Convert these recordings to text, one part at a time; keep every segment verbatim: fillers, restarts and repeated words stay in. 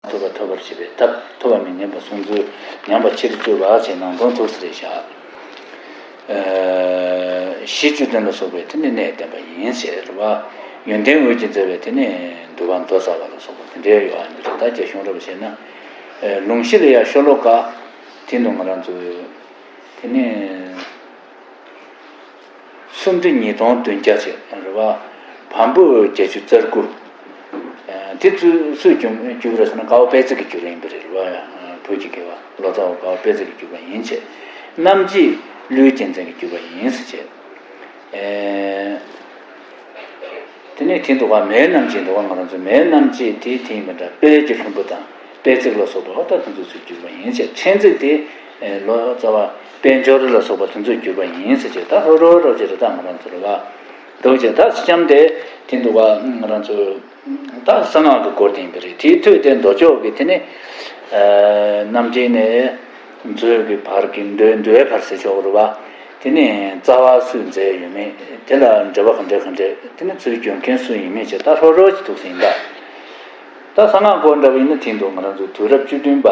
ཐོབ་པ་ཐོབ་པར་བྱེད་པའི་ཐབས། ཐོབ་པ་མི་ཉམས་པ་སྲུང་ཚུལ། ཉམས་པ་ཕྱིར་བཅོས་པ་ཞེས་ནང་དོན་ཐུགས་སུ་རེ་བཞག་གཞི་བཅུ་བདུན་ལ་སོགས་པའི་དེ་ནི་གནས་བསྟན་པ་ཡིན་ཞེས་རེད་བ། ཡོན་ཏན་འོད་ཀྱིས་མཛེས་པའི་དེ་ནི་འདུལ་བ་མདོ་རྩ་བ་ལ་སོགས་པ་དེ་འདྲའི་ཡོད་ཨ་ནི་རེད། ད་རྒྱ་གཞུང་རབ་བྱས་ན། ལུང་གཞི་ལ་ཡང་ཤོ་ལོ་ཀ་དེ་འདུག་ང་རང་ཚོའི་དེ་ནི། སུམ་ཁྲི་ཉིས་སྟོང་བདུན་བརྒྱ་ཞིག་རེད་བ། བམ་པོ་བརྒྱད་ཅུ་རྩ་དགུ། དེ་ཚོས་སུས་བསྒྱུར་བསྒྱུར་བ་ཟེར་ན་དཀའ་བ་དཔལ་བརྩེགས་ཀྱིས་བསྒྱུར་བ་ཡིན་པ་རེད་བ། བོད་ཀྱི་དགེ་བ་ལོ་ཙཱ་བ་དཀའ་བ་དཔལ་བརྩེགས་ཀྱིས་བསྒྱུར་བ་ཡིན་བྱས། རྣམ་འབྱེད་ཀླུའི་རྒྱལ་མཚན་གྱིས་བསྒྱུར་བ་ཡིན་ཟེར་བྱས། དེ་ནས་དེ་འདུག་ག་མེའི་རྣམ་འབྱེད་འདུག་ག་ང་རང་ཚོ་མེའི་རྣམ་འབྱེད་དེ་དེ་ཡིན་པ་འདྲ། དཔལ་གྱི་ལྷུན་པོ་དང་དཔལ་བརྩེགས་ལ་སོགས་པ་འོ་ད་དེ་ཚོ་ཚུར་བསྒྱུར་བ་ཡིན་ཞེས། ཕྲེང་མཛེས་དེ་ལོ་ཙཱ་བ་དཔལ་འབྱོར་ལ་སོགས་པ་དེ་ཚོས་བསྒྱུར་བ་ཡིན་ཟེར་བྱས། ད་ལྷོ་རོ་རོ་ཅེས་རེད། ད་ང་རང་ཚོ་རེད་བ། འདུག་ཅེས་ད་གཤམ་དེ་དེ་འདུག་ག་ང་རང་ཚོ་ད་གསང་སྔགས་ཀྱི་སྐོར་དེ་ཡིན་པ་རེད། དེའི་མཐུད་དེ་མདོ་ཕྱོགས་ཀྱི་དེ་ནི་རྣམ་འགྲེལ་ནས་མཛོད་ཀྱི་བར་གྱི་མདོའི་མདོའི་བར་ཟེར་ཆོག་རེད་བ། དེ་ནས་རྩ་བ་སུས་མཛད་ཡོད་མེད། དེ་ལ་འགྲེལ་པ་ག་འདྲ་ག་འདྲ། དེ་ནས་ཚུར་བསྒྱུར་མཁན་སུ་ཡིན་མིན་བྱས་ད་ལྷོ་རོ་ཅིག་ཐུགས་སུ་ཡིན་ད། ད་གསང་སྔགས་སྐོར་འདྲ་བ་ཡིན་ན་དེ་འདུག་ང་རང་ཚོ་དུས་རབས་བཅུ་བདུན་པ།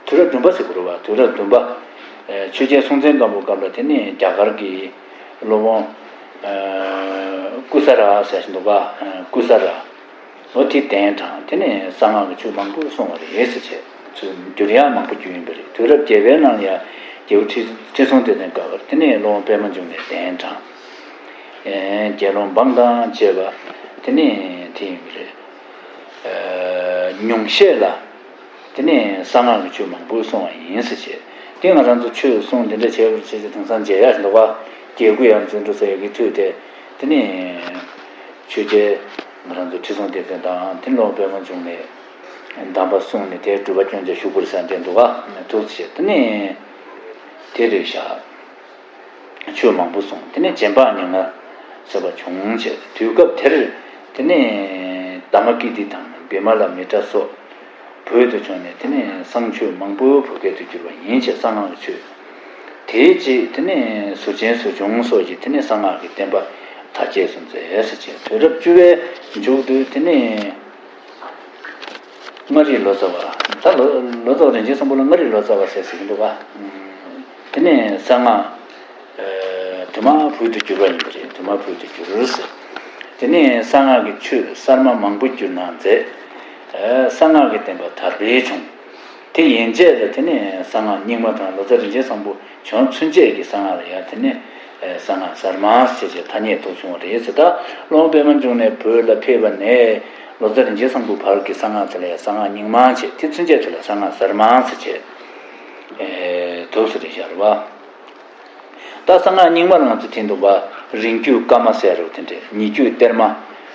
དུས་རབས་བདུན་པ་ཟེར་དགོས་རེད་བ། དུས་རབས་བདུན་པ། ཆོས་རྒྱལ་སྲོང་བཙན་སྒམ་པོའི་སྐབས་ལ་དེ་ནས་རྒྱ་གར་གྱི་སློབ་དཔོན་ཀུ་ས་ར་ཟེར་ཞིག་འདུག་ག་ཀུ་ས་ར། ལོ་དེ་གདན་དྲངས། དེ་ནས་གསང་སྔགས་ཀྱི་ཆོས་མང་པོ་གསུངས་པ་རེད་ཟེར་བྱས། ཚུར་བསྒྱུར་ཡག་མང་པོ་བསྒྱུར་ཡིན་པ་རེད། དུས་རབས་བརྒྱད་པའི་ནང་ལ་ཡང་རྒྱལ་པོ་ཁྲི་ཁྲི་སྲོང་ལྡེ་བཙན་སྐབས་དེ་ནས་སློབ་དཔོན་པདྨ་འབྱུང་གནས་གདན་དྲངས། དགེ་སློང་འབངས་དང་བཅས་པ་དེ་ནས་དེ་ཡིན་པ་རེད། ཉུང་ཤས་ལ་དེ་ནས་གསང་སྔགས་ཀྱི་ཆོས་མང་པོ་གསུངས་པ་ཡིན་ཟེར་བྱས། དེ་ང་རང་ཚོ་ཆོས་གསུང་དེ་འདྲ་བྱས་པར་བྱས་ཏེ་དེང་སང་མཇལ་ཡག་འདུག་ག་རྒྱལ་སྐུ་ཡང་བརྩོན་འགྲུས་ཟེར་ཡག་གི་མཐུད་དེ་དེ་ནས་ཆོས་རྒྱལ་ང་རང་ཚོ་ཁྲི་སྲོང་ལྡེ་བཙན་དང་དེ་སློབ་དཔོན་པདྨ་འབྱུང་གནས་གདམས་པ་གསུངས་ནས་དེའི་སྒྲུབ་པ་སྐྱོན་ཅན་བཞུགས་པ་རེད་ཟེར་འདྲ་འདུག་ག་ཐུགས་རྗེ་ཆེ། དེ་ནས་དེ་རེད་ཤག་ཆོས་མང་པོ་གསུངས། དེ་ནས་རྗེ་འབངས་མྱ་ངན་ཟེར་བ་བྱུང་བྱས། དུས་སྐབས་དེར་དེ་ནས་དྷརྨ་ཀིརྟི་དང་བི་མ་ལ་མི་ཏྲ་སོགས་བོད་དུ་བྱོན་ནས་དེ་ནས་གསང་ཆོས་མང་པོ་བོད་སྐད་དུ་བསྒྱུར་བ་ཡིན་བྱས། གསང་སྔགས་ཀྱི་ཆོས་དེའི་རྗེས་དེ་ནས་ཟུར་ཆེན་ཟུར་ཆུང་སོགས་ཀྱིས་དེ་ནས་གསང་སྔགས་ཀྱི་བསྟན་པ་དར་རྒྱས་སུ་མཛད་ཟེར་བྱས། དུས་རབས་བཅུ་པའི་མཇུག་ཏུ་དེ་ནས། མངའ་རིས་ལོ་ཙཱ་བ། ད་ལོ་ལོ་ཙཱ་བ་རིན་ཆེན་བཟང་པོ་ལ་མངའ་རིས་ལོ་ཙཱ་བ་ཟེར་ཟེར་གྱི་འདུག་ག་དེ་ནས་གསང་སྔགས་དུ་མ་བོད་དུ་བསྒྱུར་བ་ཡིན་པ་རེད། དུ་མ་བོད་དུ་བསྒྱུར་ཟེར། དེ་ནས་གསང་སྔགས་ཀྱི་ཆོས་གསར་མ་མང་པོ་བསྒྱུར་གནང་མཛད། གསང་སྔགས་ཀྱི་བསྟན་པ་དར་འཕེལ་བྱུང་། དེ་ཡན་ཆད་ལ་དེ་ནས་གསང་སྔགས་རྙིང་མ་དང་། ལོ་ཙཱ་རིན་ཆེན་བཟང་པོ་བྱོན་ཚུན་ཆད་ཀྱི་གསང་སྔགས་ལ་ཡང་དེ་ནས་གསང་སྔགས་གསར་མ་ཟེར་བྱས་ཐ་སྙད་ཐོགས་བྱུང་བ་རེད་ཟེར། ད་སློབ་དཔོན་པདྨ་འབྱུང་གནས་བོད་ལ་ཕེབས་པ་ནས་ལོ་ཙཱ་རིན་ཆེན་བཟང་པོ་བར་གྱི་གསང་སྔགས་དེ་ལ་ཡང་གསང་སྔགས་རྙིང་མ་བྱས། དེ་ཚུན་ཆད་དེ་ལ་གསང་སྔགས་གསར་མ་ཟེར་བྱས་ཐོགས་སུ་རེད་ཤག་རེད་བ། ད་གསང་སྔགས་རྙིང་མ་ལ་ང་ཚོ་དེ་འདུག་པ། རིང་བརྒྱུད་བཀའ་མ་ཟེར་རོ་དེ་འདྲས། ཉེ་བརྒྱུད་གཏེར་མ།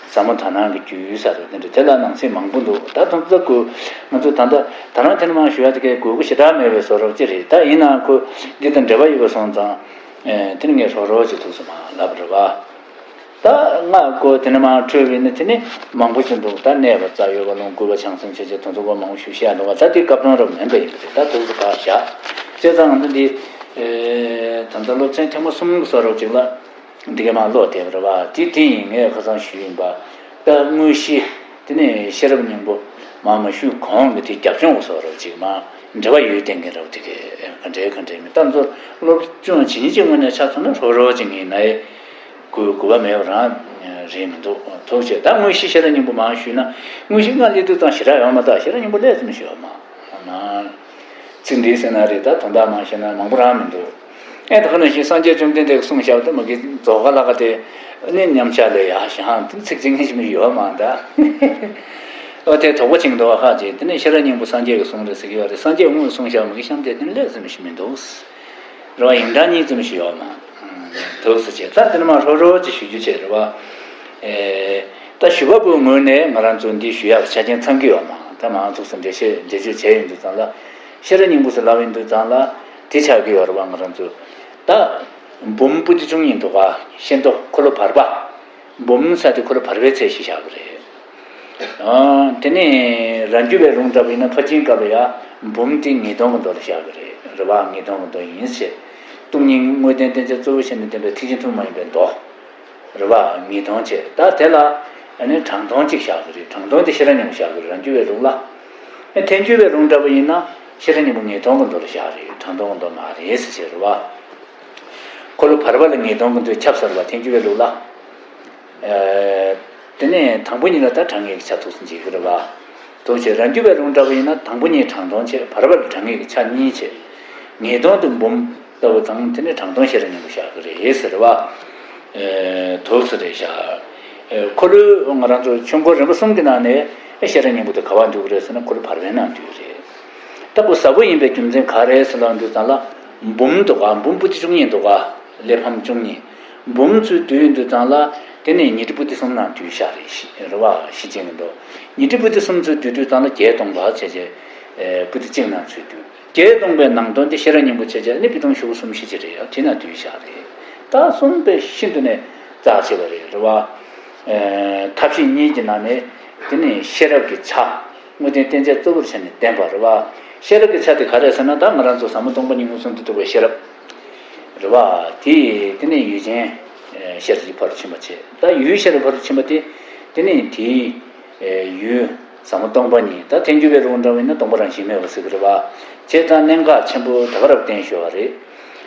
ཟབ་མོ་དག་སྣང་གི་རྒྱུད་ཟེར་རོ་དེ་འདྲས། དེ་ལ་ནང་གསེས་མང་པོ་འདུག་ད་དུང་ཙག་གུ་ང་ཚོ་ད་ལྟ་ད་རང་དེ་ནས་མར་ཞུ་ཡ་དེ་གའི་དགོས་མཁོ་ཞེ་དྲག་མེད་པའི་བཟོ་འདྲ་ཅིག་རེད། ད་ཡིན་ནའང་ཁོ་འདི་དང་འབྲེལ་བ་ཡོད་པ་སོང་ཙང་། ཨེ། དེ་ནས་ངས་རོབ་རོབ་ཅིག་ཐུགས་སུ་མར་ལབ་རེད་བ། ད་སྔགས་སྐོར་དེ་ནས་མར་འཕྲོས་པ་ཡིན་ན་དེ་ནི་མང་པོ་ཞིག་འདུག་ད་གནས་པ་རྩ་བའི་བློ། བསྐུལ་བ་བྱང་སེམས་ཆོས་རྒྱལ་དེ་ཚོ་སྐོར་མང་པོ་ཞིག་བཤད་འདུག་བ། ད་དེ་སྐབས་དོན་རབ་མིན་པ་ཡིན་པ་རེད། ད་ཐུགས་སུ་ཕར་བཞག་བྱས་ཙང་ང་ཚོ་འདི། ཨེ། ད་ལྟ་སློབ་ཚན་ཐེངས་མ་གསུམ་གྱི་བཟོ་འདྲ་ཅིག་ལ་འདི་གའི་མར་ཀློག་བསྡད་པ་རེད་བ། དེ་དེ་ཡིན། ངས་ཁ་སང་ཞུས་ཡིན་པ། ད་དངོས་གཞི་དེ་ནས་ཤེས་རབ་སྙིང་པོ་མར་མ་ཞུས་གོང་གི་དེ་རྒྱབ་ལྗོངས་ཀྱི་བཟོ་འདྲ་ཅིག་མར་འབྲེལ་བ་ཡོད་བསྡད་མཁན་རེད་བ། དེ་གའི་ག་འདྲའི་ག་འདྲའི་མིན། ད་ང་ཚོ་སློབ་སྦྱོང་བྱེད་མཁན་གཅིག་ངོས་ནས་ཆ་མཚོན་ན་རོབ་རོབ་ཅིག་ཡིན་ནའི། དགོས་དགོས་པ་མེད་པ་རང་རེད་མི་འདུག་ཐུགས་རྗེ་ཆེ། ད་དངོས་གཞི་ཤེས་རབ་སྙིང་པོ་མར་ཞུས་ན། དངོས་གཞི་སྔར་སླེབས་དུས་ཙང་ཞེ་དྲག་ཡོད་མ་རེད། ད་ཤེས་རབ་སྙིང་པོ་སླེབས་ཙམ་ཞིག་ཡོད་མ་རེད། ཚིག་འདི་ཟེར་ན་རེད། ད་དོན་དག་མང་ཤོས་ན་མང་པོ་རང་མི་འདུག་ཨེ། ད་ག་ནང་བཞིན་སངས་རྒྱས་བཅོམ་ལྡན་འདས་ཀྱིས་གསུངས་བཞག་པ་དེ་མ་གི་རྫོགས་ཁ་ལ་ག་དེ་ནི་མཉམ་གཞག་ལས་ཡར་བཞེངས་དེ་ཚིག་གཅིག་མཁན་ཞིག་མི་ཡོད་མ་རེད། ཨོ་དེ་དོགས་པ་ཅིག་འདུག་ཨ་ཁ་ཅིག་དེ་ནས་ཤེས་རབ་སྙིང་པོ་སངས་རྒྱས་ཀྱི་གསུང་རེད་ཟེར་གྱི་ཡོད་རེད། སངས་རྒྱས་དངོས་གསུངས་བཞག་མ་གི་གཤམ་དེ་དེ་ནི་ལས་ཙམ་ཞིག་མི་འདུག་རེད་བ། ཡིན་གྲངས་གཉིས་ཙམ་ཞིག་ཡོད་མ། ཐུགས་སུ་ཆེ། ད་དེ་ནས་མར་རོབ་རོབ་ཅིག་ཞུ་རྒྱུ་བྱས་རེད་བ། ཨེ། ད་ཞུ་བ་པོའི་ངོས་ནས་ང་རང་ཚོ་འདི་ཞུ་ཡག་ཆ་རྐྱེན་ཚང་གི་ཡོད་མ། ད་མར་ཐུགས་སུ་འགྲེལ་བཤད་འགྲེལ་བརྗོད་བྱས་ཡོང་དུས་ཙང་ལ། ཤེས་རབ་སྙིང་པོ་ཟེར་ལབ་ཡོང་དུས་ཙང་ལ་དེ་ཆགས་ཀྱི་ཡོད་རེད་བ། ང་རང་ཚོ་ད་འབུམ་པོ་ཏི་ཆུང་ཡིན་འདུག་ག་ཤེས་རྟོགས་འཁོར་ལོ་བར་པ། འབུམ་ཟེར་དེ་འཁོར་ལོ་བར་པའི་ཚད་ཞིག་བཞག་གི་རེད། ཨ། དེ་ནས་རང་རྒྱུད་པའི་ལུང་ལྟ་བུ་ཡིན་ན་ཕར་ཕྱིན་སྐབས་ལ་ཡང་འབུམ་སྟེ་ཉིས་སྟོང་གི་མདོ་ལ་བཞག་གི་རེད། རེད་བ། ཉིས་སྟོང་གི་མདོ་ཡིན་ཟེར། སྟོང་ཉིད་དངོས་བསྟན་བསྟན་བྱ་གཙོ་བོ་བྱས་ནས་བསྟན་པའི་ཐེག་ཆེན་ཐུན་མོང་མ་ཡིན་པའི་མདོ། རེད་བ། ཉིས་སྟོང་བྱས། ད་དེ་ལ་ ཨ་ནི་གྲངས་སྟོང་གཅིག་བཞག་གི་རེད། གྲངས་སྟོང་དེ་ཤེས་རབ་སྙིང་པོ་བཞག་གི་རེད། རང་རྒྱུད་པའི་ལུགས་ལ། ཨ་ཐལ་འགྱུར་བའི་ལུགས་འདྲ་པོ་ཡིན་ན་ཤེས་རབ་སྙིང་པོ་ངེས་སྟོང་གི་མདོ་ལ་བཞག་རེད། གྲངས་སྟོང་གི་མདོ་མ་རེད་ཟེར་བྱས་རེད་བ། འཁོར་ལོ་བར་པ་ལ་ངེས་སྟོང་གི་མདོས་ཁྱབ་ཟེར་བ་ཐལ་འགྱུར་བའི་ལུགས་ལ། ཨ་དེ་ནས་དང་པོ་གཉིས་ལ་ད་གྲངས་ངེས་ཀྱི་ཆ་ཐུགས་སུ་འཇུག་གི་རེད་བ། འདུག་བྱས་རང་རྒྱུད་པའི་ལུགས་འདྲ་པོ་ཡིན་ན་དང་པོ་གཉིས་གྲངས་སྟོང་བྱས། བར་པ་ལ་གྲངས་ངེས་ཀྱི་ཆ་གཉིས་བྱས། ངེས་སྟོང་དེ་འབུམ་ལྟ་བུ་དང་། དེ་ནས་གྲངས་སྟོང་ཤེས་རབ་སྙིང་པོ་བཞག་གི་རེད་ཟེར་བ། ཨེ་ཐུགས་སུ་རེད་བཞག། ཨེ་འཁོར་ལོའི་ང་རང་ཚོ་ཆོས་འཁོར་རིམ་པ་གསུམ་གྱི་ནང་ནས་ཨེ་ཤེས་རབ་སྙིང་པོ་དེ་ག་པར་འདུས་ཀྱི་རེད་ཟེར་ན། འཁོར་ལོ་བར་པའི་ནང་འདུས་རེད། ད་ཁོ་ཟབ་པོ་ཡིན་པའི་རྒྱུ་མཚན་ག་རེ་ཟེར་ལབ་དུས་ཙམ་ལ། འབུམ་འདུག་ག་འབུམ་པོ་ཏི་བཅུ་གཉིས་འདུག་ག་གླེགས་བམ་བཅུ་གཉིས། འབུམ་ཚུར་བསྡུས་ཡོང་དུས་ཙམ་ལ་དེ་ནས་ཉི་ཁྲི་པོ་ཏི་གསུམ་ནང་འདུས་བཞག་རེད། ཤི་རེད་བ། ཤེར་ཕྱིན་གྱི་མདོ། ཉི་ཁྲི་པོ་ཏི་གསུམ་ཚུར་བསྡུས་དུས་ཙམ་ལ་བརྒྱད་སྟོང་པ་བྱས་བྱས། ཨེ་པོ་ཏི་གཅིག་ནང་ཚུར་བསྡུས། བརྒྱད་སྟོང་པའི་ནང་དོན་དེ་ཤེས་རབ་སྙིང་པོ་བྱས་བྱས་ནི་པི་ཏུང་ཤོག་གུ་གསུམ་བཞི་ཅིག་རེད་ཡ། དེ་ནང་བསྡུས་བཞག་རེད། ད་གསུངས་པས་ཤིན་ཏུ་ནས་རྩ་ཆེ་བ་རེད། རེད་བ། ཨེ་ཐབས་ཤེས་གཉིས་ཀྱི་ནང་ནས་དེ་ནི་ཤེས་རབ་ཀྱི་ཆ། དངོས་བསྟན་བསྟན་བྱའི་གཙོ་བོར་བྱས་ནས་བསྟན་པ་རེད་བ། ཤེས་རབ་ཀྱི་ཆ་དེ་ག་རེ་ཟེར་ན། ད་ང་རང་ཚོ་ཟབ་མོ་སྟོང་པ་ཉིད་མངོན་སུམ་དུ་རྟོགས་པའི་ཤེས་རབ་རེད་བ། དེ་དེ་ནས་ཡུལ་ཅན་ཤེས་རབ་ཀྱི་ཕ་རོལ་ཕྱིན་པ་བྱས། ད་ཡུལ་ཤེས་རབ་ཕ་རོལ་ཕྱིན་པ་དེ་དེ་ནས་དེའི་ཡུལ་ཟབ་མོ་སྟོང་པ་ཉིད། ད་ཐལ་འགྱུར་བའི་ལུགས་འདྲ་བ་ཡིན་ན་སྟོང་པ་རང་བཞིན་མེད་པ་ཟེར་གྱི་རེད་བ། བྱས་ཙང་གནད་འགག་ཆེན་པོ་ད་ག་རང་བསྟན་ཞུ་བ་རེད།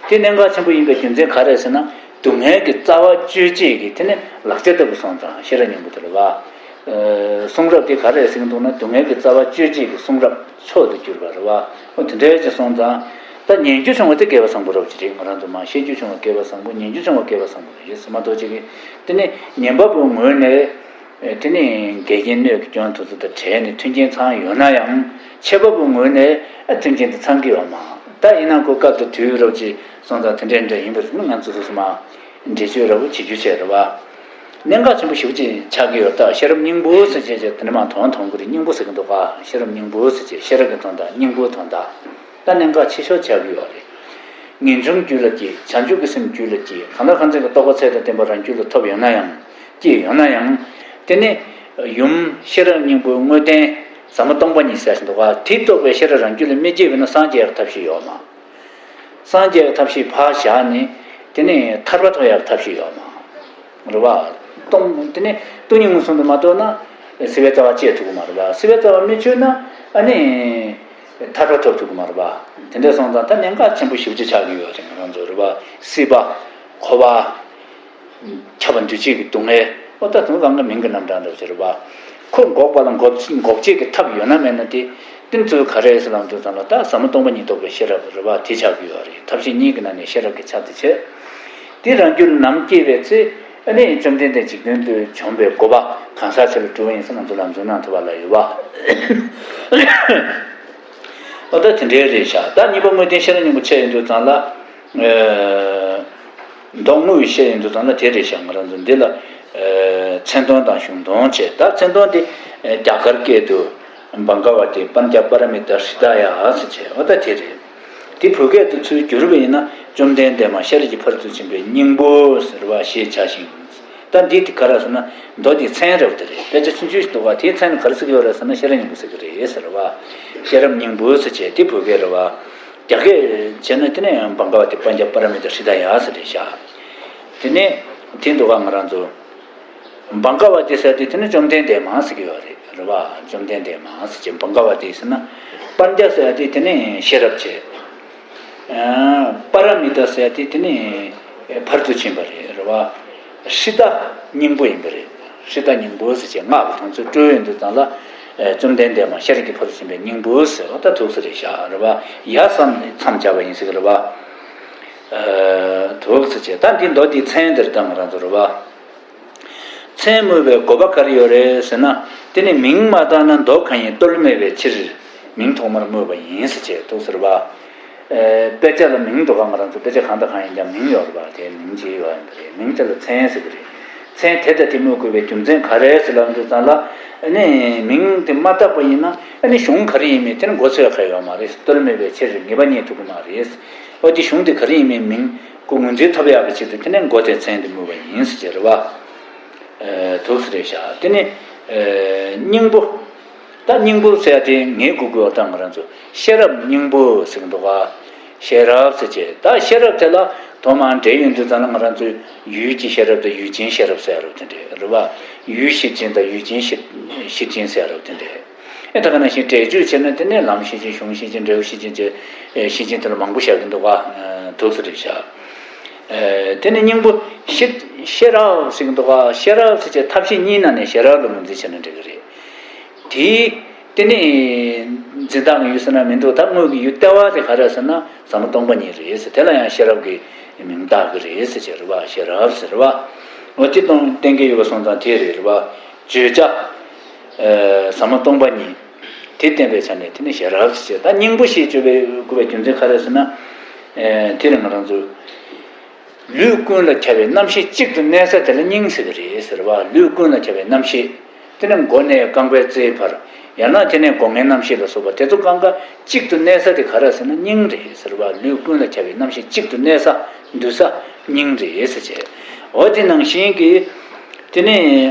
དེ་གནད་འགག་ཆེན་པོ་ཡིན་པའི་རྒྱུ་མཚན་ག་རེ་ཟེར་ན། སྡུག་བསྔལ་གྱི་རྩ་བ་གཅོད་བྱེད་ཀྱི་དེ་ནི་ལག་ཆ་ལྟ་བུ་སོང་ཙང་ཤེས་རབ་སྙིང་པོ་དེ་རེད་བ། ཨ་གསུང་རབ་དེ་ག་རེ་ཟེར་གྱི་འདུག་ན། སྡུག་བསྔལ་གྱི་རྩ་བ་གཅོད་བྱེད་ཀྱི་གསུང་རབ་མཆོག་ཏུ་གྱུར་པ་རེད་བ། འོ་དེ་འདྲའི་ཅིག་སོང་ཙང་། ད་ཉན་རྒྱུ་བྱུང་བ་དེ་སྐལ་བ་བཟང་པོ་རབ་ཅིག་རེད། ང་རང་ཚོ་མ་ཤེས་རྒྱུ་བྱུང་བ་སྐལ་བ་བཟང་པོ། ཉན་རྒྱུ་བྱུང་བ་སྐལ་བ་བཟང་པོ་རེད་ཟེར་མ་གཏོགས་ཅིག་གིས་དེ་ནི་ཉན་པ་པོའི་ངོས་ནས། ཨེ་དེ་ནི་འགལ་རྐྱེན་སྣོད་ཀྱི་སྐྱོན་དེ་ཚོ་དང་བྲལ་ནས་མཐུན་རྐྱེན་ཚང་ཡོད་ན་ཡང་། འཆད་པ་པོའི་ངོས་ནས་ཨ་མཐུན་རྐྱེན་དེ་ཚང་གི་ཡོད་མ། ད་ཡིན་ན་ཁོ་སྐབས་དང་དུས་རབས་ཀྱི་སོང་ཙང་དེ་འདྲ་འདྲ་ཡིན་པ་རེད་ན། ང་ཚོ་སོ་སོ་མ་འགྲེལ་བརྗོད་ར་བོ་བྱེད་རྒྱུ་བྱས་རེད་བ། གནད་འགག་ཆེན་པོ་ཞེ་པོ་ཅིག་ཆགས་ཀྱི་ཡོད། ད་ཤེས་རབ་སྙིང་པོ་ཟེར་བྱས་བྱས་དེ་ནི་མ་དོན་མཐོང་གི་རེད། སྙིང་པོ་ཟེར་གྱི་འདུག་ག་ཤེས་རབ་སྙིང་པོ་ཟེར་བྱས་ཤེས་རབ་ཀྱི་དོན་དག་སྙིང་པོའི་དོན་དག་ད་གནད་འགག་ཆེ་ཤོས་ཆགས་ཀྱི་ཡོད་རེད། ངེས་འབྱུང་རྒྱུད་ལ་སྐྱེས། བྱང་ཆུབ་ཀྱི་སེམས་རྒྱུད་ལ་སྐྱེས། གང་ལ་གང་འཛིན་གྱི་རྟོག་པ་ཚད་དང་ལྡན་པ་རང་རྒྱུད་ལ་ཐོབ་ཡོད་ན་ཡང་། སྐྱེས་ཡོད་ན་ཡང་། དེ་ནི་ཡུམ་ཤེས་རབ་སྙིང་པོའི་དངོས་བསྟན་ཟབ་མོ་སྟོང་པ་ཉིད་ཟེར་བཞིན་འདུག་ག་དེ་རྟོགས་པའི་ཤེས་རབ་རང་རྒྱུད་ལ་མི་སྐྱེས་པས་ན་སངས་རྒྱས་ཡག་ཐབས་ཤེས་ཡོད་མ། སངས་རྒྱས་ཡག་ཐབས་ཤེས་ཕར་བཞག་ནས་དེ་ནི་ཐར་པ་ཐོབ་ཡག་ཐབས་ཤེས་ཡོད་མ། རེད་བ། སྟོང་དེ་ནི་སྟོང་ཉིད་མངོན་སུམ་དུ་མ་རྟོགས་ན་སྲིད་པའི་རྩ་བ་གཅོད་ཐུབ་ཀྱི་མ་རེད་བ། སྲིད་པའི་རྩ་བ་མི་གཅོད་ན་ཨ་ནི་ཐར་པ་ཐོབ་ཐུབ་ཀྱི་མ་རེད་བ། དེ་འདྲ་སོང་ཙང་ད་གནད་འགག་ཆེན་པོ་ཞེ་པོ་ཅིག་ཆགས་ཀྱི་ཡོད་རེད། ང་རང་ཚོ་རེད་བ། སྲིད་པ། འཁོར་བ། ཁྱབ་པ་འདུ་བྱེད་ཀྱི་སྡུག་བསྔལ། ཨོ་ད་དོན་རང་གི་མིང་གི་རྣམ་གྲངས་འདྲ་བོ་ཅིག་རེད་བ། ཁོ་འགོག་པ་ལ་འགོག་འགོག་བྱེད་ཀྱི་ཐབས་ཡོད་ན་མེད་ན་དེ། དེ་ཚོ་ག་རེ་ཟེར་ལབ་དུས་ཙམ་ལ་ད་ཟབ་མོ་སྟོང་པ་ཉིད་རྟོགས་པའི་ཤེས་རབ་རེད་བ། དེ་ཆགས་ཀྱི་ཡོད་རེད། ཐབས་ཤེས་གཉིས་ཀྱི་ནང་ནས་ཤེས་རབ་ཀྱི་ཆ་དེ་བྱས། དེ་རང་རྒྱུད་ལ་ནམ་སྐྱེས་པའི་ཚེ་ཨ་ནི་བཅོམ་ལྡན་འདས་འཇིག་རྟེན་དུ་བྱོན་པའི་དགོས་པ་གང་ཟག་ཆེ་ལ་གྲུབ་པ་ཡིན་ཟེར་ང་ཚོ་ལམ་རིམ་ནང་དུ་བ་ལ་ཡོད་བ། ཨོ་ད་དེ་འདྲའི་རེད་ཤག་ད་གཉིས་པ་དངོས་བསྟན་ཤེས་རབ་སྙིང་པོ་འཆད་ཡོང་དུས་ཙམ་ལ། མདོ་དངོས་བཤད་ཡོང་དུས་ཙམ་ལ་དེ་རེད་ཤག་ང་རང་ཚོ་འདི་ལ་མཚན་དོན་དང་གཞུང་དོན་བྱས། ད་མཚན་དོན་དེ་རྒྱ་གར་སྐད་དུ་བྷ་ག་བ་ཏི་པཉྩ་པཱ་ར་མི་ཏཱ་ཧྲི་ད་ཡ་ཟེར་བྱས། འོ་ད་དེ་རེད། དེ་བོད་སྐད་དུ་ཚུར་བསྒྱུར་བ་ཡིན་ན་བཅོམ་ལྡན་འདས་མ་ཤེས་རབ་ཀྱི་ཕ་རོལ་ཏུ་ཕྱིན་པའི་སྙིང་པོ་ཟེར་བ་ཞེས་བྱ་ཞིང་། ད་འདི་དེ་ག་རེ་ཟེར་ན་མདོ་དེའི་མཚན་རེད་བ། དེ་རེད། དཔེ་ཆ་ཆུང་ཆུང་ཞིག་འདུག་ག་དེའི་མཚན་ནི་ག་རེ་ཟེར་གྱི་ཡོད་རེད་ཟེར་ན་ཤེས་རབ་སྙིང་པོ་ཟེར་གྱི་རེད་ཟེར་བ། ཤེས་རབ་སྙིང་པོ་ཟེར་བྱས་དེ་བོད་སྐད་རེད་བ། རྒྱ་སྐད་བྱས་ན་དེ་ནི་བྷ་ག་བ་ཏི་པཉྩ་པཱ་ར་མི་ཏཱ་ཧྲི་ད་ཡ་ཟེར་རེད་ཤག་དེ་ནས་དེ་འདུག་ག་ང་རང་ཚོ་བྷ་ག་བ་ཏི་ཟེར་དེ་དེ་ནི་བཅོམ་ལྡན་འདས་མ་ཟེར་གྱི་ཡོད་རེད། རེད་བ། བཅོམ་ལྡན་འདས་མ་ཟེར་གྱི། བྷ་ག་བ་ཏི་ཟེར་ན། པཉྩ་ཟེར་དེ་དེ་ནི་ཤེས་རབ་བྱས། པཱ་ར་མི་ཏཱ་ཟེར་དེ་དེ་ནི་ཕར་ཚུར་ཕྱིན་པ་རེད། རེད་བ། ཧྲི་ད་སྙིང་པོ་ཡིན་པ་རེད། ཧྲི་ད་སྙིང་པོ་ཟེར་བྱས་སྔགས་ཀྱི་དོན་ཚུལ་སྤྲོས་ཡོང་དུས་ཙམ་ལ། བཅོམ་ལྡན་འདས་མ་ཤེས་རབ་ཀྱི་ཕ་རོལ་ཕྱིན་པའི་སྙིང་པོ་ཟེར་བ་ད་ཐུགས་སུ་རེད་ཤག་རེད་བ། ཡ་བསམ་ནས་མཚམས་སྦྱར་བ་ཡིན་ཟེར་གི་རེད་བ། ཐུགས་སུ་བྱས། ད་འདི་མདོ་འདིའི་མཚན་འདིར་ད་ང་རང་ཚོ་རེད་བ། མཚན་སྨོས་པའི་དགོས་པ་ག་རེ་ཡོད་རེད་ཟེར་ན། དེ་ནི་མིང་མ་བཏགས་ན་མདོ་གང་ཡིན་རྟོལ་མེད་པའི་ཕྱིར་མིང་ཐོག་མར་སྨོས་པ་ཡིན་ཟེར་བྱས་འདུག་ཟེར་བ། ཨེ་དཔེ་ཆ་ལ་མིང་འདུག་ག་ང་རང་ཚོ་དཔེ་ཆ་གང་དང་གང་ཡིན་ཀྱང་མིང་ཡོད་རེད་བ། དེ་མིང་ཅིག་ཡོད་ཡིན་པ་རེད། མིང་དེ་ལ་མཚན་ཟེར་གི་རེད། མཚན་དེ་དང་དེ་སྨོས་དགོས་པའི་རྒྱུ་མཚན་ག་རེ་ཟེར་ལབ་དུས་ཙམ་ལ། ཨ་ནི་མིང་དེ་མ་བཏགས་པ་ཡིན་ན་ཨ་ནི་གཞུང་ག་རེ་ཡིན་མིན་དེ་ནི་མགོ་ཚོས་ཁ་ཡོད་མ་རེད། རྟོལ་མེད་པའི་ཕྱིར་ངེས་པ་རྙེད་ཐུབ་ཀྱི་མ་རེད། ཨོ་དེ་གཞུང་དེ་ག་རེ་ཡིན་མིན་མིང་ཁོ་ངོས་འཛིན་ཐུབ་ཡག་གི་ཆེད་དུ་དེ་ནས་མགོ་དེ་མཚན་དེ་སྨོས་པ་ཡིན་ཟེར་བྱས་རེད་བ། ཨེ་ཐུགས་སུ་རེད་ཤག་དེ་ནས་ཨེ་སྙིང་པོ། ད་སྙིང་པོ་ཟེར་ཡ་དེ་ངེས་དགོས་དགོས་པ་དང་ང་རང་ཚོ་ཤེས་རབ་སྙིང་པོ་ཟེར་གི་འདུག་ག་ཤེས་རབ་ཟེར་བྱས། ད་ཤེས་རབ་དེ་ལ་ ཐོག་མར་འབྲེལ་ཡོད་དུས་ཙམ་ལ་ང་རང་ཚོས་ཡུལ་གྱི་ཤེས་རབ་དང་ཡུལ་ཅན་ཤེས་རབ་ཟེར་ཡ་རབ་དེ་འདྲས་རེད་བ། ཡུལ་ཤེར་ཕྱིན་དང་ཡུལ་ཅན་ཤེར་ཤེར་ཕྱིན་ཟེར་ཡ་རབ་དེ་འདྲས། ཨེ་ད་ག་ནང་བཞིན་འགྲེལ་བརྗོད་བྱས་ན་དེ་ནས་ལམ་ཤེར་ཕྱིན་གཞུང་ཤེར་ཕྱིན་འབྲས་བུ་ཤེར་ཕྱིན་བཅས་ཤེར་ཕྱིན་དེ་ལ་མང་པོ་བཞག་གི་འདུག་ག་ཐུགས་སུ་རེད་བཞག་དེ་ནས་སྙིང་པོ་ཤེར་ཤེས་རབ་ཟེར་གི་འདུག་ག་ཤེས་རབ་ཟེར་བྱས་ཐབས་ཤེས་གཉིས་ནང་ནས་ཤེས་རབ་ལ་ངོས་འཛིན་བྱས་ན་འགྲིག་གི་རེད། དེའི་དེ་ནི་འཛིན་སྟངས་ཡོད་ཟེར་ན་མི་འདུག་ད་དངོས་ཀྱི་ཡུལ་ལྟེ་བ་དེ་ག་རེ་ཟེར་ན་ཟབ་མོ་སྟོང་པ་ཉིད་རེད་ཟེར། དེ་ལ་ཡང་ཤེས་རབ་ཀྱི་མིང་བཏགས་ཀྱི་རེད་ཟེར་བྱས་རེད་བ། ཤེས་རབ་ཟེར་བ། འོ་དེ་དང་གཏན་འཁེལ་ཡོད་པ་སོང་ཙང་དེ་རེད་རེད་བ། བརྗོད་བྱ་ཟབ་མོ་སྟོང་པ་ཉིད་དེ་བསྟན་པའི་ཆ་ནས་དེ་ནི་ཤེས་རབ་ཟེར་བྱས། ད་སྙིང་པོ་ཞེས་བརྗོད་པའི་དགོས་པའི་རྒྱུ་མཚན་ག་རེ་ཟེར་ན། དེ་ནི་ང་རང་ཚོ། ལུས་ཀུན་ལ་ཁྱབ་པའི་རྣམ་ཤེས་གཅིག་ཏུ་གནས་ས་དེ་ལ་སྙིང་ཟེར་གི་རེད་ཟེར་བ། ལུས་ཀུན་ལ་ཁྱབ་པའི་རྣམ་ཤེས། དེ་ནི་མགོ་ནས་རྐང་པའི་རྩའི་བར། ཡང་ན་དེ་ནས་སྒོ་ལྔའི་རྣམ་ཤེས་ལ་སོགས་པ་དེ་ཚོ་གང་ག་གཅིག་ཏུ་གནས་ས་དེ་ག་རེ་ཟེར་ན་སྙིང་རེད་ཟེར་བ། ལུས་ཀུན་ལ་ཁྱབ་པའི་རྣམ་ཤེས་གཅིག་ཏུ་གནས་ས་འདུས་ས་སྙིང་རེད་ཟེར་བྱས། འོ་དེ་ནང་བཞིན་གྱི་དེ་ནི།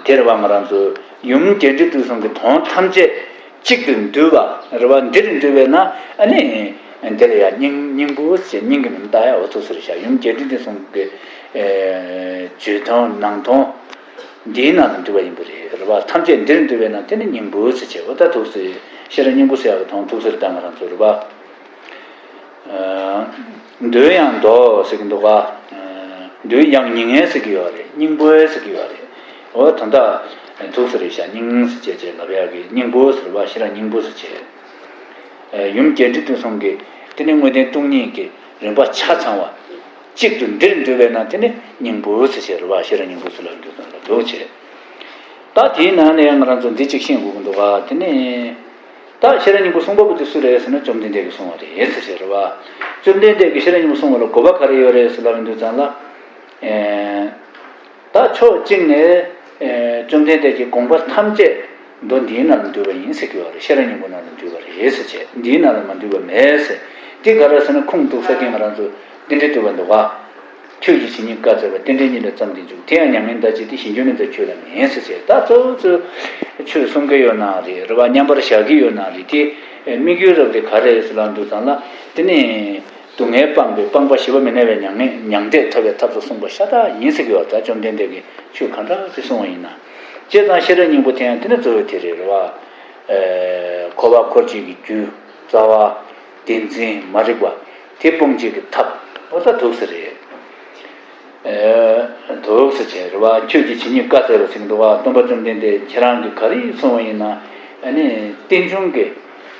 དེ་རེད་བ། ང་རང་ཚོ་ཡུམ་རྒྱས་འབྲིང་བསྡུས་གསུམ་གྱི་དོན་ཐམས་ཅད་གཅིག་ཏུ་འདུས་པ་རེད་བ། འདིར་འདུས་པས་ན་ཨ་ནི་འདི་ལ་ཡང་སྙིང་སྙིང་པོ་ཞེས་སྙིང་གི་མིང་བཏགས་ཡ། འོ་ཐུགས་སུ་རེད་བཞག་ཡུམ་རྒྱས་འབྲིང་བསྡུས་གསུམ་གྱི་ཨེ་བརྗོད་དོན་ནང་དོན་འདིའི་ནང་དུ་འདུས་པ་ཡིན་པ་རེད་རེད་བ། ཐམས་ཅད་འདིར་འདུས་པས་ན་དེ་ནི་སྙིང་པོ་ཞེས་བྱ་བ། ད་ཐུགས་སུ་ཤེས་རབ་སྙིང་པོ་ཟེར་ཡ་གི་དོན་ཐུགས་སུ་རེད། ད་ང་རང་ཚོ་རེད་བ། འདོད་ཡང་འདོད་ཟེར་གྱི་འདུག་ག་འདོད་ཡང་མྱི་ངན་ཟེར་གྱི་ཡོད་རེད། སྙིང་པོ་ཟེར་གྱི་ཡོད་རེད། འོ་ད་ལྟ་ཐུགས་སུ་རེད་བཞག་སྙིང་ཟེར་བྱས་བྱས་ལབ་ཡག་གི་སྙིང་པོ་ཟེར་བ། ཤེས་རབ་སྙིང་པོ་ཟེར་བྱས། ཡུམ་རྒྱས་འབྲིང་བསྡུས་གསུམ་གྱི་དེ་ནི་དངོས་བསྟན་སྟོང་ཉིད་ཀྱི་རིམ་པ་ཆ་ཚང་བ། གཅིག་ཏུ་འདིར་འདུས་པས་ན་དེ་ནི་སྙིང་པོ་ཟེར་བྱས་རེད་བ། ཤེས་རབ་སྙིང་པོ་ཟེར་ལབ་འདུག་ཙང་ལ་འདུག་བྱས། ད་དེའི་ནང་ནས་ང་རང་ཚོ་འདི་གཅིག་ཤེས་དགོས་ཀྱི་འདུག་ག་དེ་ནི། ད་ཤེས་རབ་སྙིང་པོ་གསུངས་པ་པོ་དེ་སུ་རེད་ཟེར་ན་བཅོམ་ལྡན་འདས་ཀྱིས་གསུངས་པ་རེད་ཟེར་བྱས་རེད་བ། བཅོམ་ལྡན་འདས་ཀྱིས་ཤེས་རབ་སྙིང་པོ་གསུངས་པ་ལ་དགོས་པ་ག་རེ་ཡོད་རེད་ཟེར་ལབ་ཡོང་དུས་ཙང་ལ། ཨེ། ད་ཕྱོགས་གཅིག་ནས་ཨེ་བཅོམ་ལྡན་འདས་ཀྱི་དགོངས་པ་ཐམས་ཅད་མདོ་འདིའི་ནང་ལ་འདུས་པ་ཡིན་ཟེར་གྱི་ཡོད་རེད། ཤེས་རབ་སྙིང་པོ་ནང་ལ་འདུས་པ་རེད་ཟེར་བྱས། འདིའི་ནང་ལ་མ་འདུས་པ་མེད་ཟེར། དེ་ག་རེ་ཟེར་ན་ཁུངས་གཏུགས་ས་དེ་ང་རང་ཚོ་རྟེན་འབྲེལ་བསྟོད་པ་འདུག་ག་ཆོས་ཀྱི་བྱེ་སྙེད་བཀའ་སྩལ་པ། རྟེན་འབྲེལ་གཉིས་ལས་བརྩམས་ཏེ་འཇུག་དེ་ཡང་མྱ་ངན་འདའ་བྱེད་དེ། གཞན་འགྱུར་མེད་པར་ཆོས་ལ་མིན་ཟེར་བྱས། ད་གཙོ་བོ་ཚོས་ཆོས་གསུང་གི་ཡོད་ན་རེད་རེད་བ། མཉམ་པར་བཞག་གི་ཡོད་ན་རེད། དེ་དམིགས་ཡུལ་རབ་དེ་ག་རེ་རེད་ཟེར་ལབ་འདུག་ཙང་ལ། དེ་ནི་སྡུག་བསྔལ་སྤངས་པའི་སྤངས་པ་ཞི་བ་མི་གནས་པའི་མྱ་ངན་མྱང་འདས་ཐོབ་པའི་ཐབས་སུ་གསུངས་པ་ཤ་སྟག་ཡིན་ཟེར་གི་ཡོད། ད་བཅོམ་ལྡན་འདས་ཀྱིས་ཆོས་གང་འདྲ་ཞིག་གསུངས་པ་ཡིན་ན། བྱས་ཙང་ཤེས་རབ་སྙིང་པོ་དེ་ཡང་དེ་ནི་གཙོ་བོ་དེ་རེད་རེད་བ། ཨེ། འཁོར་བ་འཁོར་བྱེད་ཀྱི་རྒྱུ། རྩ་བ། བདེན་འཛིན། མ་རིག་པ། དེ་སྤོང་བྱེད་ཀྱི་ཐབས། འོ་ད་འདུག་སེ་རེད། ཨེ། འདུག་སེ་བྱས་རེད་བ། ཆོས་ཀྱི་བྱེ་སྙེད་བཀའ་སྩལ་པ་ཟེར་གྱི་འདུག་བ། སྟོན་པ་བཅོམ་ལྡན་འདས་ཁྱེད་རང་གིས་ག་རེ་གསུངས་པ་ཡིན་ན། ཨ་ནི་རྟེན་འབྱུང་གི་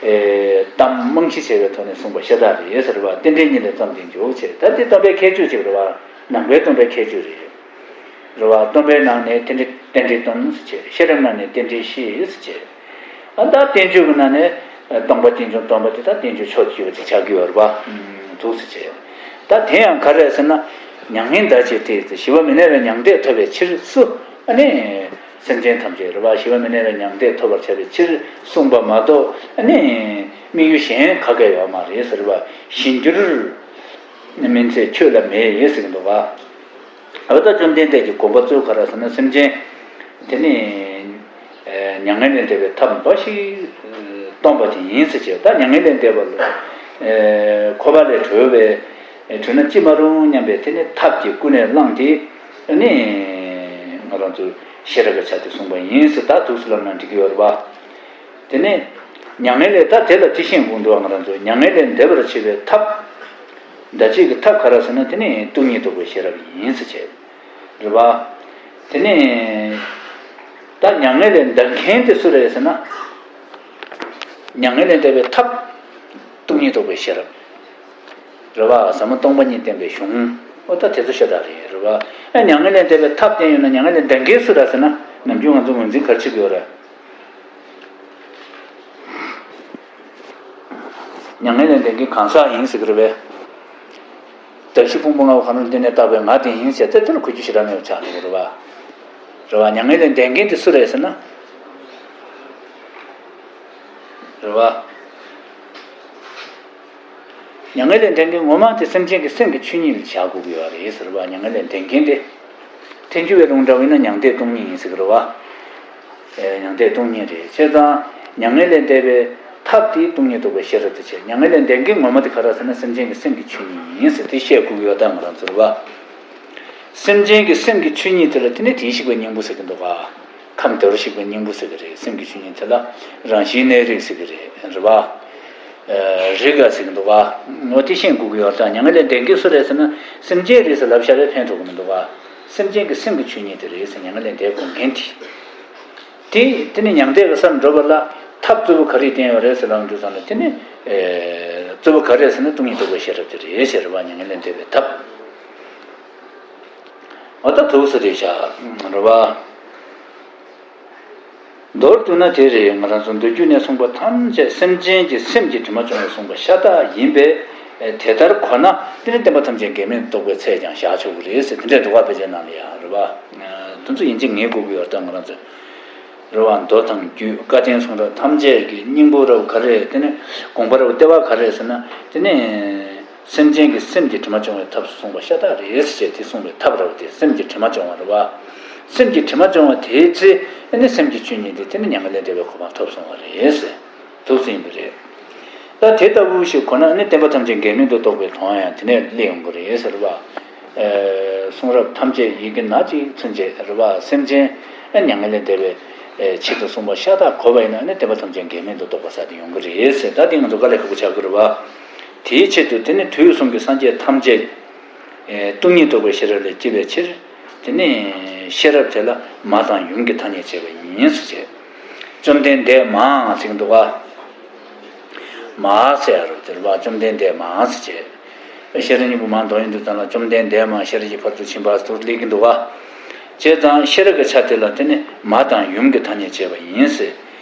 ཨེ་གཏམ་རྨང་གཞི་བྱས་པའི་ཐོག་ནས་གསུངས་པ་ཤ་སྟག་རེད་ཟེར་བ། རྟེན་འབྲེལ་གཉིས་ལས་བརྩམས་ཏེ་འཇུག་བྱས། ད་དེ་སྟོན་པའི་ཁྱད་ཆོས་ཅིག་རེད་བ། ནང་པའི་སྟོན་པའི་ཁྱད་ཆོས་རེད། རེད་བ། སྟོན་པའི་ནང་ནས་རྟེན་འབྲེལ་རྟེན་འབྲེལ་སྟོན་ཟེར་བྱས། ཤེས་རབ་ནང་ནས་རྟེན་འབྲེལ་བཤད་ཟེར་བྱས། ཨ་ད་བསྟན་བཅོས་ཀྱི་ནང་ནས་སྟོང་པ་རྟེན་འབྱུང་སྟོན་པ་དེ་དག་རྟེན་འབྱུང་ཕྱོགས་ཀྱི་ཡོད་པ་ཅིག་ཆགས་ཀྱི་ཡོད་རེད་བ། འདུག་སེ་བྱས། ད་དེ་ཡང་ག་རེ་ཟེར་ན། མྱ་ངན་འདའ་བྱེད་དེ། ཞི་བ་མི་གནས་པའི་མྱང་འདས་ཐོབ་པའི་ཕྱིར་སུ། ཨ་ནི་སེམས་ཅན་ཐམས་ཅད་རེད་བ། ཞི་བ་མི་གནས་པའི་མྱང་འདས་ཐོབ་པར་བྱ་བའི་ཕྱིར་གསུངས་པ་མ་གཏོགས། ཨ་ནི་དམིགས་ཡུལ་གཞན་ག་གེ་ཡོད་མ་རེད་ཟེར་བ། གཞན་འགྱུར་མིན་ཚད་ཆོས་ལ་མེད་ཟེར་གྱི་འདུག་བ། འོ་ད་བཅོམ་ལྡན་འདས་ཀྱི་དགོངས་པ་གཙོ་བོ་ག་རེ་ཟེར་ན། སེམས་ཅན་དེ་ནི་མྱ་ངན་ལས་འདས་པའི་ཐབས་འབའ་ཞིག་སྟོན་པ་དེ་ཡིན་ཟེར་བྱས། ད་མྱ་ངན་ལས་འདས་པ་ལ་འཁོར་བ་ལས་གྲོལ་བའི་གྲོལ་ན་ཅི་མ་རུང་སྙམ་པའི་དེ་ནི་ཐབས་ཀྱི་ཀུན་ནས་བསླངས་ཏེ། ཨ་ནི་ང་རང་ཚོའི་ཤེས་རབ་ཀྱི་ཆ་དེ་གསུངས་པ་ཡིན་ཟེར། ད་འདུག་སེ་ལབ་ན་འགྲིག་གི་ཡོད་རེད་བ། དེ་ནས་མྱ་ངན་ལས་ད་དེ་ལ་དེ་བཞིན་དགོངས་འདུག་ང་རང་ཚོས་མྱ་ངན་ལས་འདས་པར་བྱེད་པའི་ཐབས། འདའ་བྱེད་ཀྱི་ཐབས་ག་རེ་ཟེར་ན། དེ་ནི་སྟོང་ཉིད་རྟོགས་པའི་ཤེས་རབ་ཡིན་ཟེར་བྱས། རེད་བ། དེ་ནས་ད་མྱ་ངན་ལས་འདའ་མཁན་དེ་སུ་རེད་ཟེར་ན། མྱ་ངན་ལས་འདའ་བའི་ཐབས་སྟོང་ཉིད་རྟོགས་པའི་ཤེས་རབ། རེད་བ། ཟབ་མོ་སྟོང་པ་ཉིད་བསྟན་པའི་གཞུང་། འོ་ད་དེ་ཚོ་ཤ་སྟག་རེད། རེད་བ། ཨ་མྱ་ངན་ལས་འདའ་བའི་ཐབས་བསྟན་ཡོད་ན་མྱ་ངན་ལས་འདའ་མཁན་སུ་རེད་ཟེར་ན། ནམ་རྒྱུན་ང་ཚོ་ངོས་འཛིན་ག་རེ་བྱེད་ཀྱི་ཡོད་རེད། མྱ་ངན་ལས་འདའ་མཁན་གང་ཟག་ཡིན་ཟེར་གྱི་རེད་པས། གདགས་གཞི་ཕུང་པོ་ལྔ་པོ་གང་རུང་དེ་ནས་བཏགས་པའི་ང་དེ་ཡིན་ཟེར་ཏེ། དེ་ལ་གོ་རྒྱུ་ཞེ་དྲག་མེད་པ་ཆགས་འགྲོ་གི་རེད་པ། རེད་པ། མྱ་ངན་ལས་འདའ་མཁན་དེ་སུ་རེད་ཟེར་ན། རེད་པ། མྱ་ངན་ལས་འདའ་མཁན་ངོ་མ་དེ་སེམས་ཅན་གྱི་སེམས་ཀྱི་ཆོས་ཉིད་ལ་བཞག་དགོས་ཀྱི་ཡོད་རེད་ཟེར་བ། མྱ་ངན་ལས་འདའ་མཁན་དེ། ཐལ་འགྱུར་བའི་ལུང་འདྲ་བ་ཡིན་ན་མྱང་འདས་སྟོང་ཉིད་ཡིན་ཟེར་གྱི་རེད་པ། ཨེ། མྱང་འདས་སྟོང་ཉིད་རེད། བྱས་ཙང་མྱ་ངན་ལས་འདས་པའི་ ཐབས་དེ་སྟོང་ཉིད་རྟོགས་པའི་ཤེས་རབ་དེ་བྱས། མྱ་ངན་ལས་འདས་མཁན་ངོ་མ་དེ་ག་རེ་ཟེར་ན་སེམས་ཅན་གྱི་སེམས་ཀྱི་ཆོས་ཉིད་ཡིན་ཟེར་དེ་བཤད་དགོས་ཀྱི་ཡོད་ད་ང་རང་ཚོར་བ། སེམས་ཅན་གྱི་སེམས་ཀྱི་ཆོས་ཉིད་དེ་ལ་དེ་ནི་དེ་ཤེས་པའི་སྙིང་པོ་ཟེར་གྱི་འདུག་ག་ཁམས་དེ་རུ་ཤེས་པའི་སྙིང་པོ་ཟེར་གྱི་རེད། སེམས་ཀྱི་ཆོས་ཉིད་དེ་ལ་རང་བཞིན་གནས་རིགས་ཟེར་གྱི་རེད། རེད་བ། རིགས་ག་ཟེར་གྱི་འདུག་ག་ངོ་དེ་ཤེས་དགོས་ཀྱི་ཡོད་ད། མྱ་ངན་ལས་འདས་མཁན་སུ་རེད་ཟེར་ན་སེམས་ཅན་རེད་ཟེར་ལབ་བཞག་པས་ཕན་ཐོགས་ཀྱི་མི་འདུག་ག་སེམས་ཅན་གྱི་སེམས་ཀྱི་ཆོས་ཉིད་དེ་རེད་ཟེར། མྱ་ངན་ལས་འདས་དགོས་མཁན་དེ། དེ་དེ་ནི་མྱང་འདས་ཀྱི་སར་འགྲོ་བ་ལ་ཐབས་གཙོ་བོ་ག་རེ་བསྟན་ཡོད་རེད་ཟེར་ལབ་དུས་ཙམ་ལ་དེ་ནི་གཙོ་བོ་ག་རེ་ཟེར་ན་སྟོང་ཉིད་རྟོགས་པའི་ཤེས་རབ་དེ་རེད་ཟེར་བ། མྱ་ངན་ལས་འདས་པའི་ཐབས། འོ་ད་ཐུགས་སུ་རེད་བཞག་རེད་བ། མདོར་བསྡུ་ན་དེ་རེད། ང་རང་ཚོ་མདོ་རྒྱུད་ནས་གསུངས་པ་ཐམས་ཅད་སེམས་ཅན་གྱི་སེམས་ཀྱི་དྲི་མ་བྱུང་བས་གསུངས་པ་ཤ་སྟག་ཡིན་པས། དེ་ལྟར་གོ་ན་དེ་ནི་བསྟན་པ་ཐམས་ཅད་འགལ་མེད་རྟོགས་པའི་ཚད་ཀྱང་བཞག་ཆོག་གི་རེད་ཟེར་དེ་འདྲའི་འདུག་ག་དཔེ་ཆའི་ནང་ལ་ཡང་རེད་བ། དེ་ཚོ་ཡིན་གཅིག་ངེས་དགོས་ཀྱི་ཡོད་ད་ང་རང་ཚོ། རེད་བ། མདོ་དང་རྒྱུད་བཀའ་བསྟན་གསུང་རབ་ཐམས་ཅད་ཀྱི་སྙིང་པོ་རབ་ག་རེ་དེ་ནི་དགོངས་པ་རབ་ལྟེ་བ་ག་རེ་ཟེར་ན་དེ་ནི། སེམས་ཅན་གྱི་སེམས་ཀྱི་དྲི་མ་བྱུང་བའི་ཐབས་སུ་གསུངས་པ་ཤ་སྟག་རེད་ཟེར་བྱས་དེ་གསུངས་པའི་ཐབས་རབ་དེ་སེམས་ཀྱི་དྲི་མ་བྱུང་བ་རེད་བ། སེམས་ཀྱི་དྲི་མ་བྱུང་བ་དེའི་ཚེ་ཨ་ནི་སེམས་ཀྱི་ཆོས་ཉིད་དེ་དེ་ནི་མྱ་ངན་ལས་འདས་པའི་གོ་འཕང་ཐོབ་སོང་བ་རེད་ཟེར། ཐུགས་སུ་ཡིན་པ་རེད། ད་དེ་ལྟ་བུ་ཞིག་གོ་ན་ཨ་ནི་བསྟན་པ་ཐམས་ཅད་འགལ་མེད་དུ་རྟོགས་པའི་དོན་ཡང་དེ་ནས་སླེབས་ཡོང་གི་རེད་ཟེར་བ། གསུང་རབ་ཐམས་ཅད་ཡི་གེ་སྣ་གཅིག་ཚུན་ཆད་རེད་བ། སེམས་ཅན་ཨ་མྱ་ངན་ལས་འདས་པའི་ཆེད་དུ་གསུངས་པ་ཤ་སྟག་གོ་བ་ཡིན་ན་ཨ་ནི་བསྟན་པ་ཐམས་ཅད་འགལ་མེད་དུ་རྟོགས་པ་ཟེར་དེ་ཡོང་གི་རེད་ཟེར། ད་དེ་ང་ཚོ་དཀའ་ལས་ཁག་པོ་ཆགས་ཀྱི་རེད་བ། དེའི་ཆེད་དུ་དེ་ནི་དུས་གསུམ་གྱི་སངས་རྒྱས་ཐམས་ཅད། སྟོང་ཉིད་རྟོགས་པའི་ཤེས་རབ་ལས་སྐྱེས་པའི་ཕྱིར། དེ་ནི་ཤེས་རབ་དེ་ལ་མ་དང་ཡུམ་གྱི་ཐ་སྙད་བྱས་པ་ཡིན་ཟེར་བྱས། བཅོམ་ལྡན་འདས་མ་ཟེར་གྱི་འདུག་ག་མ་ཟེར་རོ་དེར་བ་བཅོམ་ལྡན་འདས་མ་ཟེར་བྱས། ཤེས་རབ་སྙིང་པོ་མ་འདོན་ཡོང་དུས་ཙམ་ལ་བཅོམ་ལྡན་འདས་མ་ཤེས་རབ་ཀྱི་ཕ་རོལ་ཏུ་ཕྱིན་པ་ཟེར་སླེབས་ཀྱི་འདུག་ག་བྱས་ཙང་ཤེས་རབ་ཀྱི་ཆ་དེ་ལ་དེ་ནི་མ་དང་ཡུམ་གྱི་ཐ་སྙད་བྱས་པ་ཡིན་ཟེར།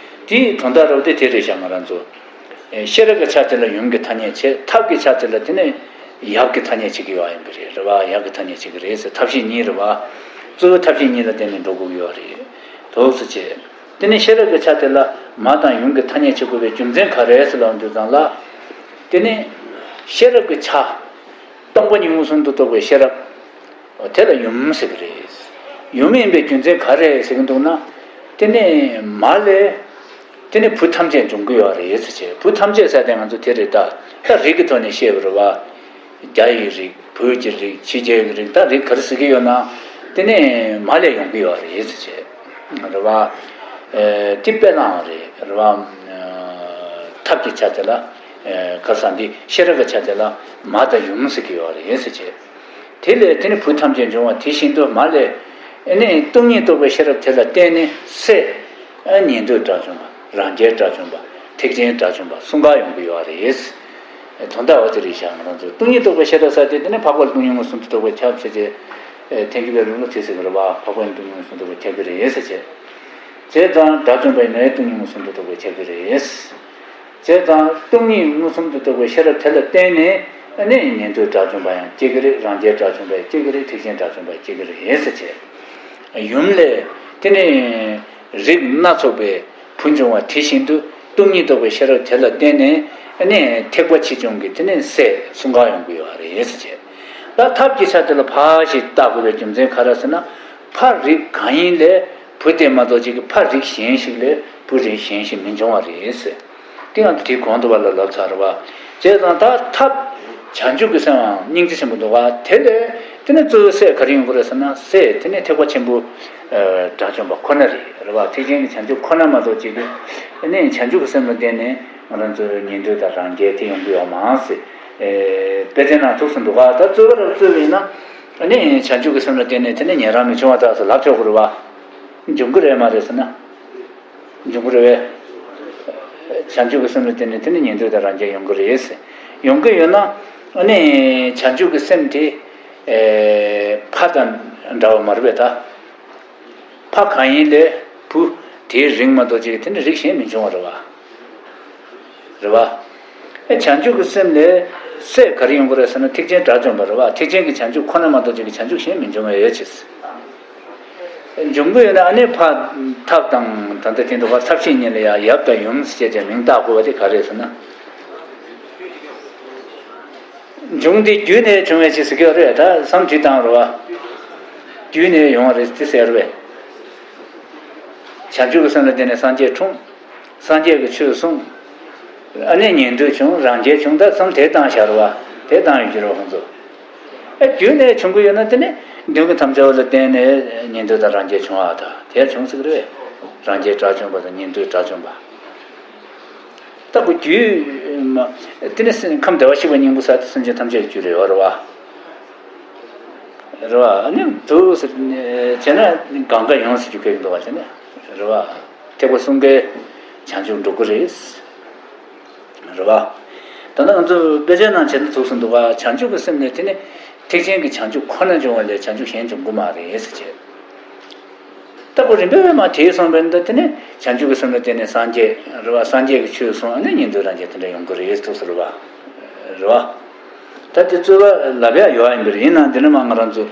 དེའི་དོན་དག་རོ་དེ་དེ་རེད་ཤག་ང་རང་ཚོ། ཤེས་རབ་ཀྱི་ཆ་དེ་ལ་ཡུམ་གྱི་ཐ་སྙད་བྱས། ཐབས་ཀྱི་ཆ་དེ་ལ་དེ་ནི་ཡབ་ཀྱི་ཐ་སྙད་བྱེད་ཀྱི་ཡོད་ཡིན་པ་རེད། རེད་བ། ཡབ་ཀྱི་ཐ་སྙད་བྱེད་ཀྱི་རེད་ཟེར། ཐབས་ཤེས་གཉིས་རེད་བ། གཙོ་བོ་ཐབས་ཤེས་གཉིས་ལ་བརྟེན་ནས་འགྲོ་དགོས་ཀྱི་ཡོད་རེད། དོགས་སུ་བྱས། དེ་ནི་ཤེས་རབ་ཀྱི་ཆ་དེ་ལ་མ་དང་ཡུམ་གྱི་ཐ་སྙད་བྱེད་དགོས་པའི་རྒྱུ་མཚན་ག་རེ་ཟེར་ལབ་དུས་ཙམ་ལ། དེ་ནི་ཤེས་རབ་ཀྱི་ཆ། སྟོང་པ་ཉིད་མངོན་སུམ་དུ་རྟོགས་པའི་ཤེས་རབ། དེ་ལ་ཡུམ་ཟེར་གྱི་རེད། ཡུམ་ཡིན་པའི་རྒྱུ་མཚན་ག་རེ་ཟེར་གྱི་འདུག་ན། དེ་ནི་མ་ལས། དེ་ནི་བུ་ཐམས་ཅད་འབྱུང་གི་ཡོད་རེད་ཟེར་བྱས། བུ་ཐམས་ཅད་ཟེར་དེ་ང་ཚོ་དེ་རེད་ད། ད་རིགས་ཀྱི་ཐོག་ནས་བཤད་པ་རེད་བ། རྒྱ་ཡི་རིགས། བོད་ཀྱི་རིགས། ཕྱི་རྒྱལ་གྱི་རིགས། ད་རིགས་ག་རེ་ཟེར་གྱི་ཡོད་ན། དེ་ནི་མ་ལས་ཡོང་གི་ཡོད་རེད་ཟེར་བྱས། རེད་བ། དེ་དཔེ་ལའང་རེད། རེད་བ། ཐབས་ཀྱི་ཆ་དེ་ལ། ག་ས་འདི་ཤེས་རབ་ཀྱི་ཆ་དེ་ལ་མ་དང་ཡུམ་ཟེར་གྱི་ཡོད་རེད་ཟེར་བྱས། དེ་ལས་དེ་ནི་བུ་ཐམས་ཅད་འབྱུང་བ་དེ་བཞིན་དུ་མ་ལས། ཨ་ནི་སྟོང་ཉིད་རྟོགས་པའི་ཤེས་རབ་དེ་ལ་བརྟེན་ནས་སྲས། ཉན་ཐོས་དགྲ་བཅོམ་པ། རང་རྒྱལ་དགྲ་བཅོམ་པ། ཐེག་ཆེན་དགྲ་བཅོམ་པ་གསུམ་ཀ་ཡོང་གི་ཡོད་རེད། དོན་དག་འོ་དེ་རེད་ཤག་ང་རང་ཚོ་སྟོང་ཉིད་རྟོགས་པའི་ཤེས་རབ་ཟེར་དེ་དེ་ནི་འཕགས་པ་ལ་སྟོང་ཉིད་མངོན་སུམ་དུ་རྟོགས་པས་ཁྱབ་ཟེར་ཏེ། ཐེག་པའི་ལུགས་ལ་དེ་ཟེར་གི་རེད་བ། འཕགས་པ་ལ་སྟོང་ཉིད་མངོན་སུམ་རྟོགས་པས་ཁྱབ་ཀྱི་རེད་ཟེར་བྱས། བྱས་ཙང་དགྲ་བཅོམ་པ་ཡིན་ན་ཡང་སྟོང་ཉིད་མངོན་སུམ་དུ་རྟོགས་པས་ཁྱབ་ཀྱི་རེད། བྱས་ཙང་སྟོང་ཉིད་མངོན་སུམ་དུ་རྟོགས་པའི་ཤེས་རབ་དེ་ལ་བརྟེན་ནས་ཨ་ནི་ཉན་ཐོས་དགྲ་བཅོམ་པ་ཡང་སྐྱེ་གི་རེད། རང་རྒྱལ་དགྲ་བཅོམ་པ་ཡང་སྐྱེ་གི་རེད། ཐེག་ཆེན་དགྲ་བཅོམ་པ་ཡང་སྐྱེ་གི་རེད་ཟེར་བྱས། ཡུམ་ལས་དེ་ནི་རིགས་སྣ་ཚོགས་པའི་བུ་འབྱུང་བ་དེ་བཞིན་དུ་སྟོང་ཉིད་རྟོགས་པའི་ཤེས་རབ་དེ་ལ་བརྟེན་ནས་ཨ་ནི་ཐེག་པ་ཆེ་ཆུང་གི་དེ་ནི་སྲས་གསུམ་ཀ་ཡོང་གི་ཡོད་རེད་ཟེར་བྱས། ད་ཐབས་ཀྱི་ཆ་དེ་ལ་ཕར་ཞིག་བལྟ་དགོས་པའི་རྒྱུ་མཚན་ག་རེ་ཟེར་ན། ཕ་རིགས་གང་ཡིན་ལས་བུ་དེ་མ་གཏོགས་ཅིག་གི་ཕ་རིགས་གཞན་ཞིག་ལས་བུ་རིགས་གཞན་ཞིག་མི་འབྱུང་བ་རེད་ཟེར། དེ་ཡང་དེ་གོང་དུ་བ་ལ་ལབ་ཚར་བ། བྱས་ཙང་ད་ཐབས་བྱང་ཆུབ་ཀྱི་སེམས་ཡང་སྙིང་རྗེ་ཆེན་པོ་འདུག་ག་དེ་ལས་དེ་ནི་གཙོ་བོའི་སྲས་ག་རེ་ཡོང་གི་རེད་ཟེར་ན། སྲས་དེ་ནི་ཐེག་པ་ཆེན་པོ་དགྲ་བཅོམ་པ་ཁོ་ན་རེད། རེད་བ། ཐེག་ཆེན་གྱི་བྱང་ཆུབ་ཁོ་ན་མ་གཏོགས་ཅིག་གི་ནི་བྱང་ཆུབ་ཀྱི་སེམས་ལ་བརྟེན་ནས་ང་རང་ཚོའི་ཉན་ཐོས་དང་རང་རྒྱལ་དེ་ཡོང་གི་ཡོད་མ་རེད་ཟེར། དཔེ་ཆའི་ནང་ཐུགས་སུ་འདུག་ག་ད་རྩོད་པ་རབ་རྩོད་པ་ཡིན་ན། ཨ་ནི་བྱང་ཆུབ་ཀྱི་སེམས་ལ་བརྟེན་ནས་དེ་ནི་ཉན་རང་མི་འབྱུང་བ་དག་ཟེར་ལབ་ཆོག་གི་རེད་བ། འབྱུང་གི་རེད་མ་རེད་ཟེར་ན། འབྱུང་གི་རེད་བས། བྱང་ཆུབ་ཀྱི་སེམས་ལ་བརྟེན་ནས་དེ་ནི་ཉན་ཐོས་དང་རང་རྒྱལ་ཡོང་གི་རེད་ཟེར། ཡོང་གི་ཡོད་ན། ཨ་ནི་བྱང་ཆུབ་ཀྱི་སེམས་དེ། ཕ་དང་འདྲ་བ་མ་རེད་པས་ད། ཕ་གང་ཡིན་ལས་བུ་དེའི་རིགས་མ་གཏོགས་ཅིག་དེ་ནི་རིགས་གཞན་མི་འབྱུང་བ་རེད་བ། རེད་བ། ཨེ་བྱང་ཆུབ་ཀྱི་སེམས་ལས་སྲས་ག་རེ་ཡོང་གི་རེད་ཟེར་ན་ཐེག་ཆེན་དགྲ་བཅོམ་པ་རེད་བ། ཐེག་ཆེན་གྱི་བྱང་ཆུབ་ཁོ་ན་མ་གཏོགས་ཅིག་གི་བྱང་ཆུབ་གཞན་མི་འབྱུང་བས་ཡོད་ཅེས། འབྱུང་གི་ཡོད་ན་ཨ་ནི་ཕ་ཐབས་དང་ད་ལྟ་དེ་འདུག་ག་ཐབས་ཤེས་གཉིས་ལ་ཡང་ཡབ་དང་ཡུམ་ཟེར་བྱས་མིང་བཏགས་དགོས་པ་དེ་ག་རེ་རེད་ཟེར་ན། འབྱུང་སྟེ་རྒྱུ་ནས་བྱུང་བའི་ཕྱིར་ཟེར་གྱི་ཡོད་རེད། ད་བསམ་དུས་བཏང་རེད་བ། རྒྱུ་ནས་ཡོང་བ་རེད་དེ་ཟེར་བས། བྱང་ཆུབ་ཀྱི་སེམས་ལ་བརྟེན་ནས་སངས་རྒྱས་འཁྲུངས། སངས་རྒྱས་ཀྱིས་ཆོས་གསུངས། ཨ་ནི་ཉན་ཐོས་བྱུང་རང་རྒྱལ་བྱུང་ད་གསུམ་དེ་བཏང་བཞག་རེད་བ། དེ་བཏང་ཡོད་ཀྱི་རེད་བ་ཁོང་ཚོ། ཨ་རྒྱུད་ནས་བྱུང་གི་ཡོད་ན་དེ་ནི་མདུན་གྱི་ཐམས་ཅད་པ་ལ་བརྟེན་ནས་ཉན་ཐོས་དང་རང་རྒྱལ་བྱུང་བ་དང་དེ་བྱུང་ཟེར་གི་རེད། རང་རྒྱལ་དགྲ་བཅོམ་པ་དང་ཉན་ཐོས་དགྲ་བཅོམ་པ། ད་ཁོ་རྒྱུད་མ། དེ་ནི་སེམས་ཁམས་བདེ་བར་གཤེགས་པའི་སྙིང་པོ་ཟེར་དེ་སེམས་ཅན་ཐམས་ཅད་ཀྱི་རྒྱུད་ལ་ཡོད་རེད་བ། རེད་བ། ཨ་ནི་དུ་ཟེར་བྱས་ན་གང་ག་ཡོང་ཟེར་རྒྱུ་སྐད་ཀྱི་འདུག་བ་དེ་ནི་རེད་བ། ཐེག་པ་གསུམ་ཀའི་བྱང་ཆུབ་འགྲོ་གི་རེད། རེད་བ། ད་ལྟ་ང་ཚོ་དཔེ་ཆའི་ནང་བྱས་ན་ཐུགས་སུ་འདུག་ག་བྱང་ཆུབ་ཀྱི་སེམས་ནི་དེ་ནི་ཐེག་ཆེན་གྱི་བྱང་ཆུབ་ཁོ་ན་འབྱུང་བ་ལས་བྱང་ཆུབ་གཞན་འབྱུང་གི་མ་རེད་ཟེར་བྱས། ལྟ་བུ་རིམ་པས་མ་དེས་སོང་བས་འདི་དེ་ནི་བྱང་ཆུབ་ཀྱི་སེམས་ལ་བརྟེན་ནས་སངས་རྒྱས་རེད་བ། སངས་རྒྱས་ཀྱི་ཆོས་གསུངས་ཨ་ནི་ཉན་ཐོས་རང་རྒྱལ་དེ་འདྲ་ཡོང་གི་རེད་ཐུགས་སུ་རེད་བ། རེད་བ། ད་དེ་རྩོད་པ་ལབ་ཡག་ཡོད་ཨ་ཡིན་པ་རེད། ཡིན་ནའང་འདི་ནི་མ་ང་རང་ཚོ་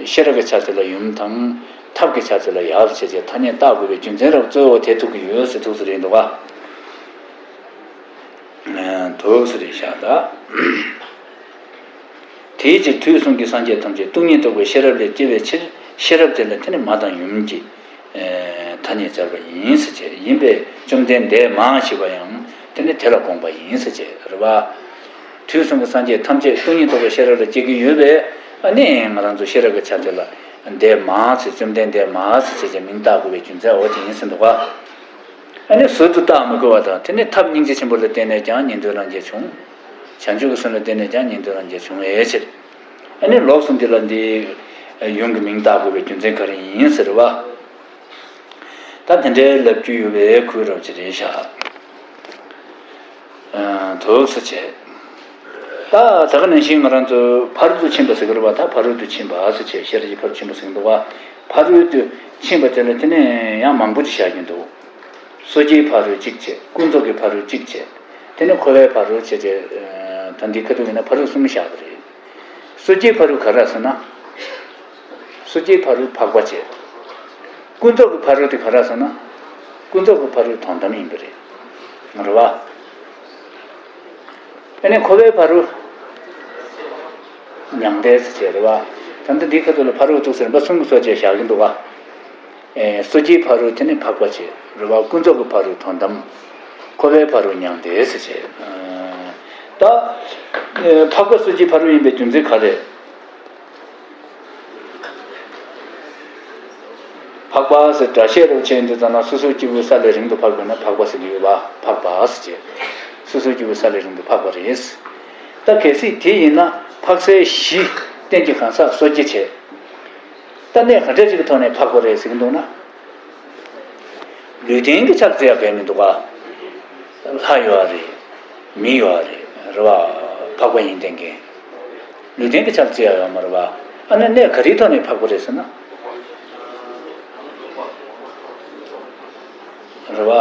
ཤེས་རབ་ཀྱི་ཆ་དེ་ལ་ཡུམ་དང་ཐབས་ཀྱི་ཆ་དེ་ལ་ཡབ་བྱས་བྱས་ཐ་སྙད་བཏགས་དགོས་པའི་རྒྱུ་མཚན་རབ་གཙོ་བོ་དེ་ཐུག་གི་ཡོད་ཟེར་ཐུགས་སུ་རེད་འདུག་ག་དོགས་སུ་རེད་བཞག་ད། དེའི་ཕྱིར་དུས་གསུམ་གྱི་སངས་རྒྱས་ཐམས་ཅད་སྟོང་ཉིད་རྟོགས་པའི་ཤེས་རབ་ལས་སྐྱེ་བའི་ཕྱིར་ཤེས་རབ་དེ་ལ་དེ་ནི་མ་དང་ཡུམ་གྱི་ཐ་སྙད་སྦྱར་བ་ཡིན་ཟེར་བྱས་ཡིན་པས་བཅོམ་ལྡན་འདས་མ་ཞེས་པ་ཡང་དེ་ནི་དེ་ལ་དགོངས་པ་ཡིན་ཟེར་བྱས་རེད་བ། དུས་གསུམ་གྱི་སངས་རྒྱས་ཐམས་ཅད་སྟོང་ཉིད་རྟོགས་པའི་ཤེས་རབ་ལ་སྐྱེ་གི་ཡོད་པས་ཨ་ནི་ང་རང་ཚོ་ཤེས་རབ་ཀྱི་ཆ་དེ་ལ་འདས་མ་ཟེར་བཅོམ་ལྡན་འདས་མ་ཟེར་བྱས་ཀྱི་མིང་བཏགས་དགོས་པའི་རྒྱུ་མཚན་འོ་དེ་ཡིན་ཟེར་འདུག་ག་ཨ་ནི་ཟུར་དུ་བཏགས་མི་དགོས་པ་དང་དེ་ནི་ཐབས་སྙིང་རྗེ་ཆེན་པོ་ལ་བརྟེན་ནས་ཀྱང་ཉན་ཐོས་རང་རྒྱལ་བྱུང་། བྱང་ཆུབ་ཀྱི་སེམས་ལ་བརྟེན་ནས་ཀྱང་ཉན་ཐོས་རང་རྒྱལ་བྱུང་བའི་ཕྱིར། ཨ་ནི་ལོགས་སུ་འདི་ལ་འདི་ཡུམ་གྱི་མིང་བཏགས་དགོས་པའི་རྒྱུ་མཚན་ག་རེ་ཡིན་ཟེར་བ། ད་དེ་འདྲའི་ལབ་རྒྱུ་ཡོད་པའི་ཁུལ་རོབ་ཅིག་རེད་ཤག་ཨ། དུ་སུ་བྱས། ད་ད་ག་ནང་བཞིན་ང་རང་ཚོ་ཕ་རོལ་ཏུ་ཕྱིན་པ་ཟེར་གི་རེད་བ། ད་ཕ་རོལ་ཏུ་ཕྱིན་པ་ཟེར་བྱས་ཤེས་རབ་ཀྱི་ཕ་རོལ་ཕྱིན་པ་ཟེར་གི་འདུག་བ། ཕ་རོལ་ཏུ་ཕྱིན་པ་དེ་ལ་དེ་ནས་ཡང་མང་པོ་ཅིག་བཞག་གི་འདུག་སོ་སྐྱེའི་ཕ་རོལ་གཅིག་བྱས། ཀུན་རྫོབ་ཀྱི་ཕ་རོལ་གཅིག་བྱས། དེ་ནས་འཁོར་བའི་ཕ་རོལ་བྱས་བྱས། ད་འདི་ཁ་ཐུག་ཡིན་ན་ཕ་རོལ་གསུམ་བཞག་གི་རེད། སོ་སྐྱེའི་ཕ་རོལ་ག་རེ་ཟེར་ན། སོ་སྐྱེའི་ཕ་རོལ་འཕགས་པ་བྱས། ཀུན་རྫོབ་ཀྱི་ཕ་རོལ་དེ་ག་རེ་ཟེར་ན། ཀུན་རྫོབ་ཀྱི་ཕ་རོལ་དོན་དམ་ཡིན་པ་རེད། རེད་བ། ཨ་ནི་འཁོར་བའི་ཕ་རོལ། མྱང་འདས་ཟེར་བྱས་རེད་བ། ད་ལྟ་འདིའི་ཁ་ཐུག་ལ་ཕ་རོལ་ཏུ་ཟེར་རིམ་པ་གསུམ་གྱི་སོ་བྱས་བཞག་གི་འདུག་ག་ཨེ། སོ་སྐྱེའི་ཕ་རོལ་དེ་ནི་འཕགས་པ་བྱས་རེད་བ། ཀུན་རྫོབ་ཀྱི་ཕ་རོལ་དོན་དམ། འཁོར་བའི་ཕ་རོལ་མྱང་འདས་ཟེར་བྱས། ཨ། ད། ཨེ། འཕགས་པ་སོ་སྐྱེའི་ཕ་རོལ་ཡིན་པའི་རྒྱུ་མཚན་ག་རེ། འཕགས་པ་ཟེར་སྒྲ་བཤད་རོགས་བྱས་འདི་ཙམ་ན་སོ་སོའི་སྐྱེ་བོའི་ས་ལས་རིང་དུ་འཕགས་པས་ན་འཕགས་པ་ཟེར་གྱི་ཡོད་པ། འཕགས་པ་ཟེར་བྱས། སོ་སོའི་སྐྱེ་བོའི་ས་ལས་རིང་དུ་འཕགས་པ་རེད། ད་གལ་སྲིད་དེ་ཡིན་ན་འཕགས་སའི་གཞི་རྟེན་གྱི་གང་ཟག་སོ་སྐྱེ་བྱས། ད་གནས་ག་འདྲ་ཅིག་གི་ཐོག་ནས་འཕགས་པ་རེད་ཟེར་གྱི་འདུག་ན། ལུས་རྟེན་གྱི་ཆ་ལ་བརྩི་ཡག་གང་ཡང་མི་འདུག་ག་ལྷ་ཡོད་རེད། མི་ཡོད་རེད། རེད་བ། འཕགས་པ་ཡིན་བསྟན་མཁན། ལུས་རྟེན་གྱི་ཆ་ལ་བརྩི་ཡག་ཡོད་མ་རེད་བ། ཨ་ནི་གནས་ག་རེའི་ཐོག་ནས་འཕགས་པ་རེད་ཟེར་ན། རེད་བ།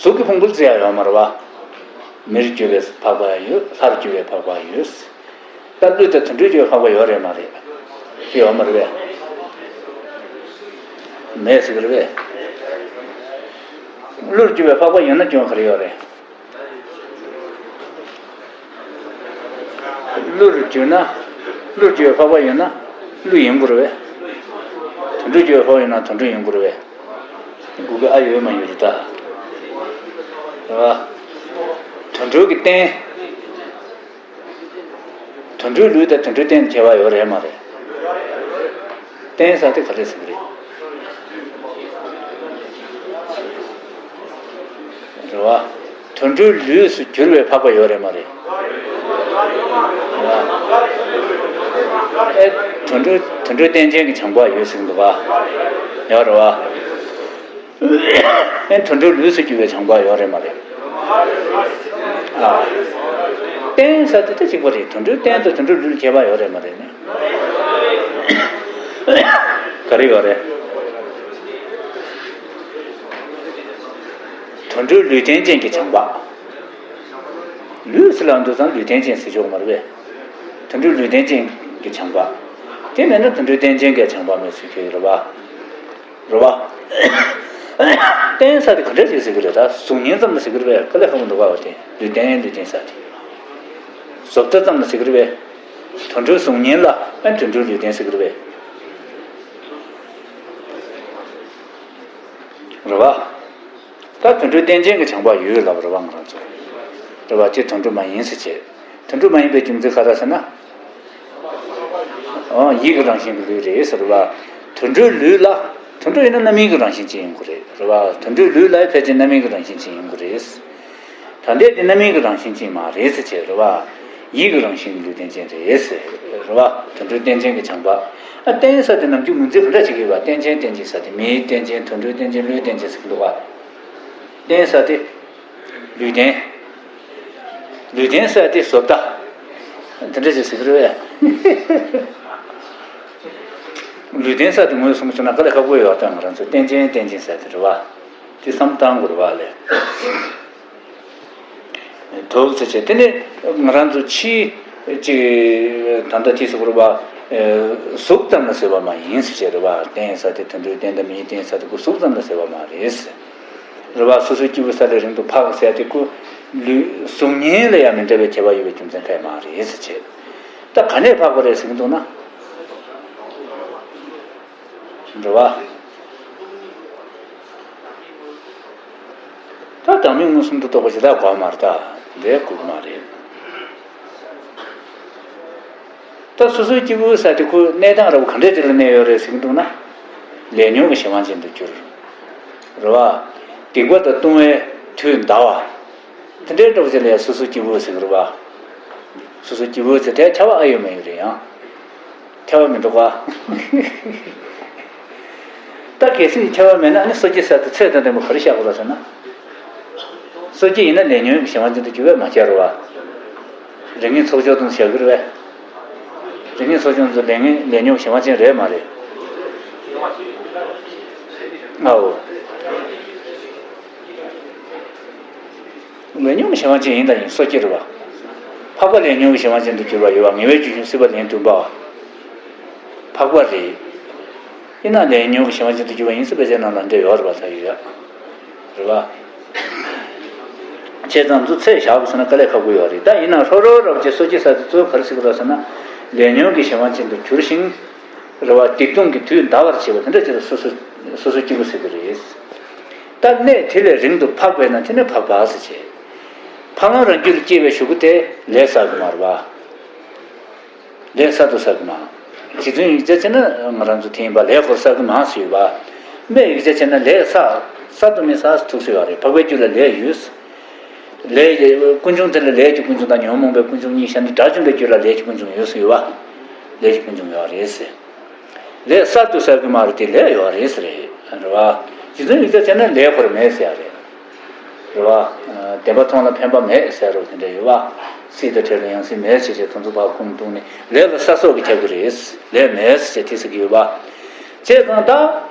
གཟུགས་ཀྱི་ཕུང་པོ་ལ་བརྩི་ཡག་ཡོད་མ་རེད་བ། མིར་གྱུར་པའི་འཕགས་པ་ཡང་ཡོད། ལྷར་གྱུར་པའི་འཕགས་པ་ཡང་ཡོད། ད་ཀླུ་དང་དུད་འགྲོར་གྱུར་པའི་འཕགས་པ་ཡོད་རེད་མ་རེད། ཡོད་མ་རེད་པས། མེད་ཟེར་གྱི་རེད་པས། ཀླུར་གྱུར་པའི་འཕགས་པ་ཡོད་ན་སྐྱོན་ག་རེ་ཡོད་རེད། ཀླུར་གྱུར་ན། ཀླུར་གྱུར་པའི་འཕགས་པ་ཡོད་ན། ཀླུ་ཡིན་དགོས་རེད་པས། དུད་འགྲོར་གྱུར་པའི་འཕགས་པ་ཡོད་ན་དུད་འགྲོ་ཡིན་དགོས་རེད་པས། དགོས་ཀྱི་ཨ་ཡོད་མ་ཡོད་རེད་ད། རེད་པ། དུད་འགྲོའི་རྟེན། དུད་འགྲོའི་ལུས་དང་དུད་འགྲོའི་རྟེན་ཁྱད་པར་ཡོད་རེད་མ་རེད། རྟེན་ཟེར་དེ་ག་རེ་ཟེར་གྱི་རེད། རེད་པ། དུད་འགྲོའི་ལུས་སུ་གྱུར་པའི་འཕགས་པ་ཡོད་རེད་མ་རེད། རེད་པ། ཨེ། དུད་འགྲོ་དུད་འགྲོའི་རྟེན་ཅན་གྱི་བྱམས་པ་ཡོད་ཟེར་གྱི་འདུག་ག་ཡོད་རེད་པ། ཨེ། དུད་འགྲོའི་ལུས་སུ་གྱུར་པའི་བྱམས་པ་ཡོད་རེད་མ་རེད། ཨ། རྟེན་ཟེར་དེ་ད་གཅིག་པ་རེད། དུད་འགྲོའི་རྟེན་དང་དུད་འགྲོའི་ལུས་ལ་ཁྱད་པར་ཡོད་རེད་མ་རེད་ནི། ག་རེ་ཡོད་རེད། དུད་འགྲོའི་ལུས་རྟེན་ཅན་གྱི་བྱམས་པ། ལུས་ཟེར་ལབ་འདུག་ཙང་ལུས་རྟེན་ཅན་ཟེར་ཆོག་མ་རེད་པས། དུད་འགྲོའི་ལུས་རྟེན་ཅན་གྱི་བྱམས་པ། དེ་མེད་ན་དུད་འགྲོའི་རྟེན་ཅན་གྱི་བྱམས་པ་མེད་ཟེར་གྱི་རེད་པ། རེད་པ། རྟེན་ཟེར་དེ་ག་འདྲ་ཞིག་ཟེར་གྱི་རེད། ད་གཟུགས་བརྙན་ཙམ་ལ་ཟེར་གྱི་རེད་པས། དཀའ་ལས་ཁག་པོ་འདུག་ག་བ་དེ་ལུས་རྟེན་ལུས་རྟེན་ཟེར་དེ། བཟོ་ལྟ་ཙམ་ལ་ཟེར་གྱི་རེད་པས། དུད་འགྲོའི་གཟུགས་བརྙན་ལ་ཨ་དུད་འགྲོའི་ལུས་རྟེན་ཟེར་གྱི་རེད་པས། རེད་པ། ད་དུད་འགྲོའི་རྟེན་ཅན་གྱི་བྱམས་པ་ཡོད་ལབ་རེད་བ། ང་རང་ཚོ་རེད་བ། དེ་དུད་འགྲོ་མ་ཡིན་ཟེར་བྱས། དུད་འགྲོ་མ་ཡིན་པའི་རྒྱུ་མཚན་ག་རེ་ཟེར་ན། ཨོ། ཡིད་ཀྱི་རང་བཞིན་གྱི་ལུས་རེད་ཟེར་བ། དུད་འགྲོའི་ལུས་ལ། དུད་འགྲོ་ཡིན་ན་རྣམ་སྨིན་གྱི་རང་བཞིན་ཅན་ཡིན་དགོས་རེད། རེད་བ། དུད་འགྲོའི་ལུས་ལ་ཕལ་ཆེར་རྣམ་སྨིན་གྱི་རང་བཞིན་ཅན་ཡིན་དགོས་རེད། ད་ལྟའི་དེ་རྣམ་སྨིན་གྱི་རང་བཞིན་ཅན་མ་རེད་ཟེར་བྱས་རེད་བ། ཡིད་ཀྱི་རང་བཞིན་གྱི་ལུས་རྟེན་ཅན་རེད་ཟེར། རེད་བ། དུད་འགྲོའི་རྟེན་ཅན་གྱི་བྱམས་པ། ཨ། རྟེན་ཟེར་དེ་ནམ་རྒྱུན་ངོས་འཛིན་ག་འདྲ་བྱེད་ཀྱི་ཡོད་པ། རྟེན་ཅན་རྟེན་ཅན་ཟེར་དེ། མིའི་རྟེན་ཅན། དུད་འགྲོའི་རྟེན་ཅན། ལུས་རྟེན་ཅན་ཟེར་གྱི་འདུག་བ། རྟེན་ཟེར་དེ། ལུས་རྟེན། ལུས་རྟེན་ཟེར་དེ་བཟོ་ལྟ། དེ་འདྲ་ཅིག་ཟེར་གྱི་རེད་པས། ལུས་རྟེན་ཟེར་དེ་ངོས་བཟུང་བྱུང་ན་དཀའ་ལས་ཁག་པོ་ཡོད་པ། ད་ང་རང་ཚོ་རྟེན་ཅན་རྟེན་ཅན་ཟེར་དེ་རེད་བ། དེ་བསམ་བཏང་དགོས་རེད་བ་ལས། དུག་ཟེར་བྱས། དེ་ནི་ང་རང་ཚོ་ཕྱིའི་ཅིག་ད་ལྟ་དེ་ཟེར་དགོས་རེད་བ། གཟུགས་ཙམ་ལ་ཟེར་བ་མ་ཡིན་ཟེར་བྱས་རེད་བ། རྟེན་ཟེར་དེ། དུད་འགྲོའི་རྟེན་དང་མིའི་རྟེན་ཟེར་དེ་ཁོ་གཟུགས་ཙམ་ལ་ཟེར་བ་མ་རེད། རེད་བ། སོ་སོའི་སྐྱེས་བུ་ས་ལས་རིང་དུ་འཕགས་ཟེར་དེ་ཁོ་ལུས་གཟུགས་བརྙན་ལ་ཡང་མི་འདྲ་བའི་ཁྱད་པར་ཡོད་པའི་རྒྱུ་མཚན་གང་ཡང་མ་རེད་ཟེར་བྱས། ད་ག་ནས་འཕགས་པ་རེད་ཟེར་གྱི་འདུག་ན། རེད་བ། ད་བདག་མེད་མངོན་སུམ་དུ་རྟོགས་པ་ཇི་ལྟར་འགོག་མ་རེད། ད་འདི་འགོག་མ་རེད། ད་སོ་སོའི་སྐྱེས་བུ་ས་དེ་ཁོ་གནས་སྟངས་རབ་ག་འདྲས་ཅིག་ལ་གནས་ཡོད་རེད་ཟེར་གྱི་འདུག་ན། ལས་ཉོན་གྱི་གཞན་དབང་ཅན་དུ་གྱུར། རེད་བ། སྡིག་པ་དང་ལྟུང་བའི་དུས་འདའ་བ། དེ་འདྲའི་འགྲོ་བ་ཅིག་ལ་ཡང་སོ་སོའི་སྐྱེས་བུ་ཟེར་གྱི་རེད་བ། སོ་སོའི་སྐྱེས་བུ་ཟེར་དེ་ཁྱབ་པ་ཨ་ཡོད་མ་ཡོད་རེད་ཡང་། ཁྱབ་པ་མི་འདུག་ག། ད་གལ་སྲིད་ཁྱབ་པ་མེད་ན་ནི་སོ་སྐྱེ་ཟེར་དེ་ཚད་དང་ལྡན་པ་ག་རེ་བཞག་དགོས་ལ་ཟེར་ན། སོ་སྐྱེ་ཡིན་ན་ལས་ཉོན་གྱི་གཞན་དབང་ཅན་དུ་གྱུར་པས་མ་ཁྱབ་རེད་བ། རིགས་ངེས་ཚོགས་སྦྱོར་དང་བཞག་གི་རེད་པས། རིགས་ངེས་ཚོགས་སྦྱོར་དུ་ལས་ངེས་ལས་ཉོན་གྱི་གཞན་དབང་ཅན་རེད་མ་རེད། ཨའོ། ལས་ཉོན་གྱི་གཞན་དབང་ཅན་ཡིན་དང་ཡིན། སོ་སྐྱེ་རེད་བ། འཕགས་པ་ལས་ཉོན་གྱི་གཞན་དབང་ཅན་དུ་གྱུར་པ་ཡོད་བ། ངེས་པའི་རྒྱུ་གཞུང་སྲིད་པ་ལན་བདུན་པ། འཕགས་པ་རེད། ཡིན་ན་ལས་ཉོན་གྱི་གཞན་དབང་ཅན་དུ་གྱུར་པ་ཡིན་ཟེར་བའི་ཆ་ནང་ལ་འདྲེ་ཡོད་རེད་བ། ད་ཡོད་ཡ། རེད་བ། བྱས་ཙང་འདི་ཚད་བཞག་དགོས་ཟེར་ན་དཀའ་ལས་ཁག་པོ་ཡོད་རེད། ད་ཡིན་ན་ལྷོ་རོ་རབ་ཀྱི་སོ་སྐྱེ་ས་དེ་གཙོ་བོ་ག་རེ་ཟེར་གི་རེད་ཟེར་ན། ལས་ཉོན་གྱི་གཞན་དབང་ཅན་དུ་གྱུར་ཞིང་། རེད་བ། སྡིག་ལྟུང་གི་དུས་འདའ་བར་བྱེད་པ་དེ་འདྲ་ཅིག་ལ་སོ་སོ་སོ་སོ་སྐྱེ་བོ་ཟེར་གི་རེད། ད་གནས་དེ་ལས་རིང་དུ་འཕགས་པས་ན་དེ་ནི་འཕགས་པ་ཟེར་བྱས། འཕགས་ལམ་རང་རྒྱུད་ལ་སྐྱེ་བའི་གཞུག་གུ་དེ་ལས་བསགས་གི་མ་རེད་བ། ལས་བསགས་དུ་བསགས་གི་མ། རྗེ་བཙུན་ཡིག་བརྒྱ་བྱས་ན་ང་རང་ཚོ་དེ་ཡིན་པ། ལས་ཁོ་བསགས་གི་མ་ཟེར་ཡོད་པ། སྨྲས་ཡིག་བརྒྱ་བྱས་ན་ལས་བསགས། བསགས་དུ་མི་བསགས་ཐུགས་སུ་ཡོད་རེད། འཕགས་པའི་རྒྱུད་ལ་ལས་ཡོད། ལས་ཀྱི་ཀུན་འབྱུང་དེ་ལ་ལས་ཀྱི་ཀུན་འབྱུང་དང་ཉོན་མོངས་པའི་ཀུན་འབྱུང་གཉིས་བཤད་ནས། དགྲ་བཅོམ་པའི་རྒྱུད་ལ་ལས་ཀྱི་ཀུན་འབྱུང་ཡོད་ཟེར་ཡོད་པ། ལས་ཀྱི་ཀུན་འབྱུང་ཡོད་རེད་ཟེར། ལས་བསགས་དུ་བསགས་གི་མ་རེད་དེ། ལས་ཡོད་རེད་ཟེར་རེད། རེད་བ། རྗེ་བཙུན་ཡིག་བརྒྱ་བྱས་ན་ལས་ཁོ་རང་མེད་ཟེར་ཡ་རེད། རེད་བ། བདེན་པ་མཐོང་ལ་ཕན་པ་མེད་ཟེར་རོ་དེ་འདྲ་ཡོད་བ། སྲིད་དང་བྲལ་ལ་ཡང་སྲིད་མེད་ཟེར་བྱས་དེ་ཚོ་ཕར་ཁུངས་གཏུགས་ནས་ལས་ལ་བསགས་སོགས་ཀྱིས་ཁྱབ་ཀྱི་རེད། ལས་མེད་ཟེར་བྱས་དེ་ཟེར་གྱི་ཡོད་བ། བྱས་ཙང་ད་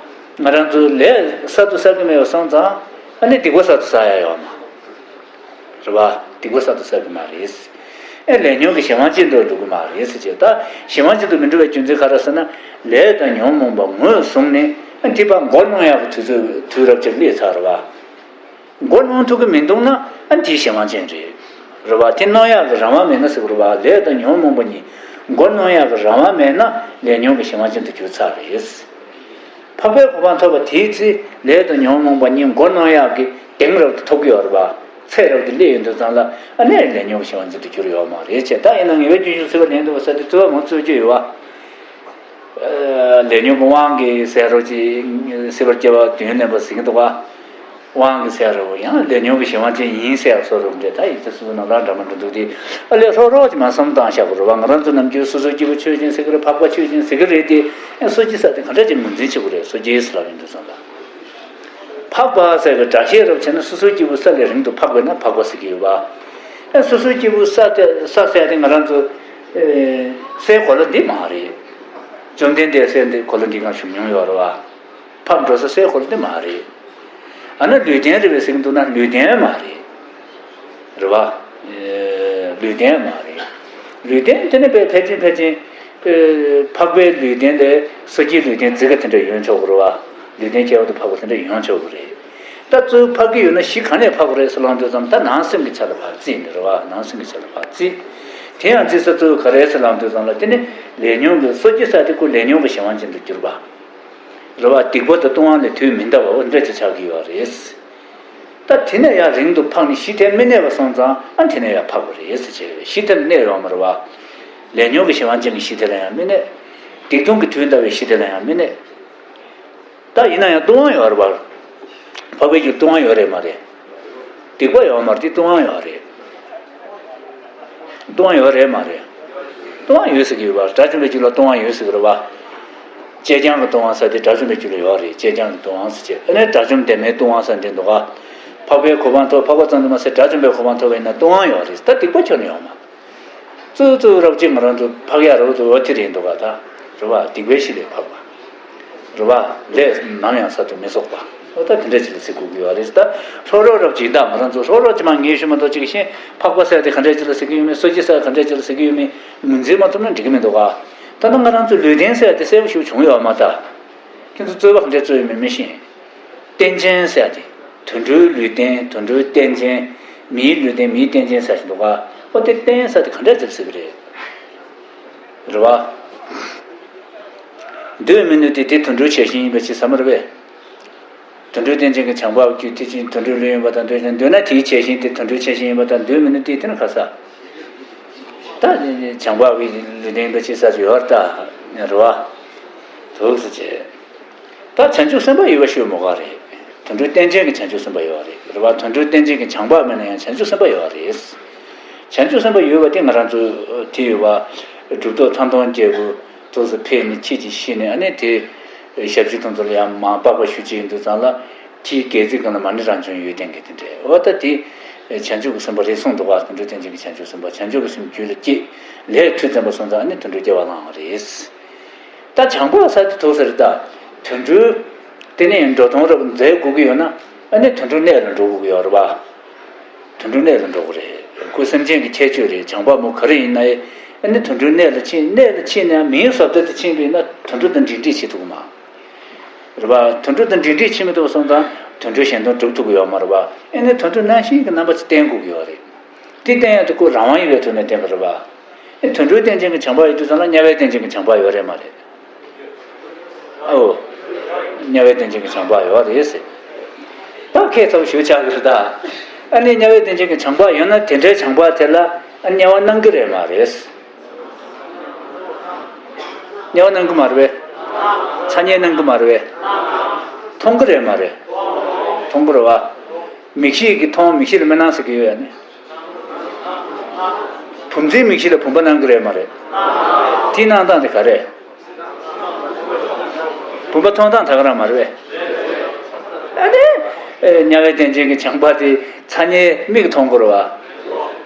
ང་རང་ཚོ་ལས་བསགས་དུ་བསགས་ཀྱི་མེད་པ་སོང་ཙང་། ཨ་ནི་སྡིག་པ་བསགས་དུ་བསགས་ཡ་ཡོད་མ་རེད་བ། སྡིག་པ་བསགས་དུ་བསགས་ཀྱི་མ་རེད། ཨེ་ལས་ཉོན་གྱི་གཞན་དབང་ཅན་དུ་འགྲོ་གི་མ་རེད་ཟེར་བྱས། ད་གཞན་དབང་ཅན་དུ་མི་འགྲོ་བའི་རྒྱུ་མཚན་ག་རེ་ཟེར་ན། ལས་དང་ཉོན་མོངས་པ་ངོས་བཟུང་ནས་ཨ་འདི་ཕར་མགོ་གནོན་ཡག་གི་དུས་ཚོད་དུས་རབས་ཅིག་སླེབས་ཚར་བ། མགོ་གནོན་ཐུབ་ཀྱི་མི་འདུག་ན་ཨ་འདི་གཞན་དབང་ཅན་རེད། རེད་བ། དེ་གནོན་ཡག་གི་རང་དབང་མེད་ན་ཟེར་དགོས་རེད་བ། ལས་དང་ཉོན་མོངས་པ་གཉིས་མགོ་གནོན་ཡག་གི་རང་དབང་མེད་ན་ལས་ཉོན་གྱི་གཞན་དབང་ཅན་དུ་གྱུར་ཚར་རེད། འཕགས་པའི་གོ་འཕང་ཐོབ་པ་དེའི་ཚེ་ལས་དང་ཉོན་མོངས་པ་གཉིས་མགོ་གནོན་ཡག་གི་གདེང་རབ་ཏུ་ཐོབ་ཀྱི་ཡོད་རེད་པ། ཚད་རབ་ཏུ་སླེབས་ཡོང་དུས་ཙམ་ལ་ཨ་ནི་ལས་ཉོན་གྱི་གཞན་དབང་ཅན་དུ་གྱུར་ཡོད་མ་རེད་ཅེས། ད་ཡིན་ན་ངེས་པའི་རྒྱུན་གཞུང་སྲིད་པ་ལན་བདུན་པ་ཟེར་དེ་རྩོད་པ་མང་རྩོད་རྒྱུ་ཡོད་པ། ལས་ཉོན་གྱི་དབང་གིས་ཟེར་རོ་ཅིག་སྲིད་པར་སྐྱེ་བ་དོན་ལེན་པ་ཟེར་གྱི་འདུག་པ། དབང་གིས་ཟེར་རོ་ཡང་ལས་ཉོན་གྱི་གཞན་དབང་ཅན་ཡིན་ཟེར་བཟོ་རོ་འདྲ། ད་ཡིག་ཆ་སོ་སོ་ནང་ལ་འདྲ་མི་འདྲ་འདུག་སྟེ། ཨ་ལས་ལྷོག་ལྷོག་ཅིག་མ་བསམ་བཏང་བཞག་དགོས་རེད་བ། ང་རང་ཚོ་ནམ་རྒྱུན་སོ་སོའི་སྐྱེས་བུ་ཆོས་ཅན་ཟེར་གྱི་རེད། འཕགས་པ་ཆོས་ཅན་ཟེར་གྱི་རེད་དེ། ཨ་སོ་སྐྱེ་ས་དེ་ག་འདྲ་ཅིག་ངོས་འཛིན་བྱེད་དགོས་རེད། སོ་སྐྱེ་ཟེར་ལབ་ཡོང་དུས་ཙམ་ལ། འཕགས་པ་ཟེར་གྱི་སྒྲ་བཤད་རབ་བྱས་ན་སོ་སོའི་སྐྱེས་བུ་ས་ལས་རིང་དུ་འཕགས་པས་ན་འཕགས་པ་ཟེར་གྱི་ཡོད་པ། ཨ་སོ་སོའི་སྐྱེས་བུ་ས་དེ་ས་ཟེར་དེ་ང་རང་ཚོ་ཨེ་སའི་གོ་ལ་འདི་མ་རེད། བཅོམ་ལྡན་འདས་སའི་འདི་གོ་ལ་འདི་སྒང་བཞུགས་མྱོང་ཡོད་རེད་བ། ཕར་འགྲོ་ས་སའི་གོ་ལ་དེ་མ་རེད། ཨ་ན་ལུས་རྟེན་རེད་པས་ཟེར་གྱི་འདུག་ན་ལུས་རྟེན་མ་རེད། རེད་བ། ཨེ་ལུས་རྟེན་མ་རེད། ལུས་རྟེན་དེ་ནི་དཔེ་ཕལ་ཆེར་ཕལ་ཆེར་ཨེ་འཕགས་པའི་ལུས་རྟེན་ལས་སོ་སྐྱེའི་ལུས་རྟེན་རྫི་ཁ་དེ་འདྲ་ཡོང་ཆོག་གི་རེད་བ། ལུས་རྟེན་ཁྱད་པར་དུ་འཕགས་པ་དེ་འདྲ་ཡོང་ཆོག་གི་རེད། ད་གཙོ་བོ་འཕགས་ཀྱི་ཡོད་ན་གཞི་ག་ནས་འཕགས་པ་རེད་ཟེར་ལབ་དུས་ཙམ། ད་ནང་སེམས་ཀྱི་ཆ་ལ་ཕར་བརྩིས་ནས་རེད་བ། ནང་སེམས་ཀྱི་ཆ་ལ་ཕར་བརྩིས། དེ་ཡང་བརྩི་ས་གཙོ་བོ་ག་རེ་ཟེར་ལབ་དུས་ཙམ་ལ། དེ་ནི་ལས་ཉོན་གྱི་སོ་སྐྱེ་ས་དེ་ཁོ་ལས་ཉོན་གྱི་གཞན་དབང་ཅན་དུ་གྱུར་པ། རེད་བ། སྡིག་པ་དང་ལྟུང་བ་ལས་དུས་མི་འདའ་བ་འོ་འདྲ་ཅིག་ཆགས་ཀྱི་ཡོད་རེད། ད་དེ་ནས་ཡང་རིང་དུ་འཕགས་ནས་གཞི་དེར་མི་གནས་པ་སོང་ཙང་ཨ་དེ་ནས་ཡང་འཕགས་པ་རེད་ཟེར་བྱས། གཞི་དེར་གནས་ཡོད་མ་རེད་བ། ལས་ཉོན་གྱི་གཞན་དབང་ཅན་གྱི་གཞི་དེ་ལ་ཡང་མི་གནས། སྡིག་ལྟུང་གི་དུས་འདའ་བའི་གཞི་དེ་ལ་ཡང་མི་གནས། ད་ཡིན་ན་ཡང་ལྟུང་བ་ཡོད་རེད་བ། འཕགས་པའི་རྒྱུར་ལྟུང་བ་ཡོད་རེད་མ་རེད། སྡིག་པ་ཡོད་མ་རེད་དེ་ལྟུང་བ་ཡོད་རེད། ལྟུང་བ་ཡོད་རེད་མ་རེད། ལྟུང་བ་ཡོད་ཟེར་གྱི་ཡོད་པ། དགྲ་བཅོམ་པའི་རྒྱུད་ལ་ལྟུང་བ་ཡོད་ཟེར་གྱི་རེད་བ། བཅད་བྱང་གི་ལྟུང་བ་ཟེར་དེ་དགྲ་བཅོམ་པའི་རྒྱུད་ལ་ཡོད་རེད། བཅད་བྱང་གི་ལྟུང་བ་ཟེར་བྱས་ཨ་ནི་དགྲ་བཅོམ་དེ་མའི་ལྟུང་བ་ཟེར་འདི་འདུག་ག་འཕགས་པའི་གོ་འཕང་ཐོབ། འཕགས་པ་ཙམ་དུ་མ་ཟད་དགྲ་བཅོམ་པའི་གོ་འཕང་ཐོབ་པ་ཡིན་ན་ལྟུང་བ་ཡོད་རེད། ད་སྡིག་པ་ཁྱོན་ནས་ཡོད་མ། གཙོ་གཙོ་རབ་ཅིག་ང་རང་ཚོ་འཕགས་ཡ་རབ་ཏུ་འོ་དེ་རེད་འདུག་ག་ད་རེད་བ། སྡིག་པའི་གཞི་ལས་འཕགས་པ། རེད་བ། ལས་ནམ་ཡང་བསགས་དུ་མི་གསོག་པ། འོ་ད་དེ་འདྲ་ཅིག་ལ་ཟེར་དགོས་ཀྱི་ཡོད་རེད། ད་ཧྲོ་རོ་རབ་ཅིག་ད་ང་རང་ཚོ་ཧྲོ་རོ་ཅི་མ་ངས་ཞུ་མ་གཏོགས་ཅིག་ཤེས། འཕགས་པ་ཟེར་དེ་ག་འདྲ་ཅིག་ལ་ཟེར་གྱི་ཡོད་མེད། སོ་སྐྱེ་ཟེར་ག་འདྲ་ཅིག་ལ་ཟེར་གྱི་ཡོད་མེད་ངོས་འཛིན་མ་ཐུབ་ན་འགྲིག་གི་མི་འདུག་ག་ད་ལྟ་ང་རང་ཚོ་ལུས་རྟེན་ཟེར་དེ་གསལ་པོ་ཞིག་བྱུང་ཡོད་མ་ད། ཁྱེད་ཚོ་རྩོད་པ་ག་འདྲ་རྩོད་ཡོད་མེད་མི་ཤེས། རྟེན་ཅན་ཟེར་ཡ་དེ། དུད་འགྲོའི་ལུས་རྟེན་དུད་འགྲོའི་རྟེན་ཅན། མིའི་ལུས་རྟེན་མིའི་རྟེན་ཅན་ཟེར་བཞིན་འདུག་ག་ཨོ་དེ་རྟེན་ཟེར་དེ་ག་འདྲ་ཟེར་ཟེར་གི་རེད། རེད་བ། འདོད་མི་ནུས་ཏེ་དེ་དུད་འགྲོའི་བྱད་བཞིན་ཡིན་པ་ཅིག་ཟེར་མ་རེད་པས། དུད་འགྲོའི་རྟེན་ཅན་གྱི་བྱམས་པ་རྒྱུ་དེ་ཅིག་དུད་འགྲོའི་ལུས་ཡིན་པ་དང་འདོད་ཅིང་འདོད་ན་དེའི་བྱད་བཞིན་དེ་དུད་འགྲོའི་བྱད་བཞིན་ཡིན་པ་དང་འདོད་མི་ནུས་ཏེ་དེ་ནི་ཁ་ས། ད་བྱམས་པ་གི་ལུས་རྟེན་འདི་ཅི་ཟེར་ཡོད་ད་རེད་བ། འདུག་ཟེར་བྱས། ད་བྱང་ཆུབ་སེམས་དཔའ་ཡོད་པ་ཤོད་མོ་ག་རེད། དུད་འགྲོའི་རྟེན་ཅན་གྱི་བྱང་ཆུབ་སེམས་དཔའ་ཡོད་རེད་རེད་བ། དུད་འགྲོའི་རྟེན་ཅན་གྱི་བྱམས་པ་མེད་ན་ཡང་བྱང་ཆུབ་སེམས་དཔའ་ཡོད་རེད། བྱང་ཆུབ་སེམས་དཔའ་ཡོད་པ་དེ་ང་རང་ཚོ་དེ་ཡོད་པ། གྲུབ་ཐོབ་ཐང་སྟོང་རྒྱལ་པོ་ཏོག་ཙམ་ཕེབས་ནས་ཁྱེད་ཀྱིས་ཤེས་ནས་ཨ་ནི་དེ། ཞབས་ཕྱི་དང་ཚོ་ལ་ཡང་མ་སྤགས་པ་ཞུ་ཅིག་ཡིན་དུས་ཙང་ལ། ཁྱིའི་སྒལ་ཚིགས་སྒང་ལ་མ་ཎི་རང་བྱུང་ཡོད་བསྟན་གྱི་དེ་འདྲའི་འོ་ད་དེ། བྱང་ཆུབ་ཀྱི་སེམས་དཔའ་རེད་གསུངས་འདུག་ག་དུད་འགྲོའི་རྟེན་ཅན་གྱི་བྱང་ཆུབ་སེམས་དཔའ་བྱང་ཆུབ་ཀྱི་སེམས་རྒྱུད་ལ་སྐྱེས། ལས་མཐུ་བཙན་པ་སོང་ཙང་ཨ་ནི་དུད་འགྲོའི་སྐྱེ་བ་བླངས་པ་རེད། ད་བྱམས་པ་ཟེར་དེ་ཐུག་ས་རེད་ད། དུད་འགྲོའི། དེ་ནས་འགྲོ་སྟངས་རབ་མཛད་དགོས་ཀྱི་ཡོད་ན། ཨ་ནི་དུད་འགྲོའི་གནས་ལ་འགྲོ་དགོས་ཀྱི་ཡོད་རེད་པ། དུད་འགྲོའི་གནས་ལ་འགྲོ་དགོས་རེད། ཁོ་སེམས་ཅན་གྱི་ཁྱད་ཆོས་རེད། བྱམས་པ་མོ་ག་རེ་ཡིན་ན་ཨེ། ཨ་ནི་དུད་འགྲོའི་གནས་ལ་ཕྱིན་གནས་ལ་ཕྱིན་ནས་མིའི་བཟོ་ལྟ་དེ་ཕྱིན་པས་ན་དུད་འགྲོ་དང་འབྲེལ་འདྲིས་བྱེད་ཐུབ་ཀྱི་མ། རེད་པ། དུད་འགྲོ་དང་འབྲེལ་འདྲིས་བྱེད་མི་ཐུབ་པ་སོང་ཙང་དུད་འགྲོ་གཞན་དོན་སྒྲུབ་ཐུབ་ཀྱི་ཡོད་མ་རེད་པ། ཨ་ནི་དུད་འགྲོ་ནང་བཞིན་གྱི་རྣམ་པ་ཅིག་བསྟན་དགོས་ཀྱི་ཡོད་རེད། དེ་བསྟན་ཡག་དེ་ཁོ་རང་དབང་ཡོད་པའི་ཐོག་ནས་བསྟན་པ་རེད་པ། ཨེ་དུད་འགྲོའི་རྟེན་ཅན་གྱི་བྱམས་པ་ཡོད་དུས་ཙམ་ལ་དམྱལ་བའི་རྟེན་ཅན་གྱི་བྱམས་པ་ཡོད་རེད་མ་རེད། ཨོ། དམྱལ་བའི་རྟེན་ཅན་གྱི་བྱམས་པ་ཡོད་རེད་ཟེར། ད་ཁྱད་མཚར་པོ་ཞིག་ཆགས་ཀྱི་རེད་ད། ཨ་ནི་དམྱལ་བའི་རྟེན་ཅན་གྱི་བྱམས་པ་ཡོད་ན་དེ་འདྲའི་བྱམས་པ་དེ་ལ་ཨ་དམྱལ་བ་སྣང་གི་རེད་མ་རེད། དམྱལ་བ་སྣང་གི་མ་རེད་པས། ཚ་དམྱལ་སྣང་གི་མ་རེད་པས། མཐོང་གི་རེད་མ་རེད། མཐོང་གི་རེད་བ། མིག་ཤེས་ཀྱིས་མཐོང་མིག་ཤེས་ལ་མི་སྣང་ཟེར་གྱི་ཡོད་ཡ་ནི། བུམ་འཛིན་མིག་ཤེས་ལ་བུམ་པ་སྣང་གི་རེད་མ་རེད། དེའི་སྣང་སྟངས་དེ་ག་རེ། བུམ་པ་མཐོང་སྟངས་ད་ག་རང་མ་རེད་པས། ཨ་ནི། དམྱལ་བའི་རྟེན་ཅན་གྱི་བྱམས་པ་དེ་ཚ་དམྱལ་མིག་གིས་མཐོང་གི་རེད་བ།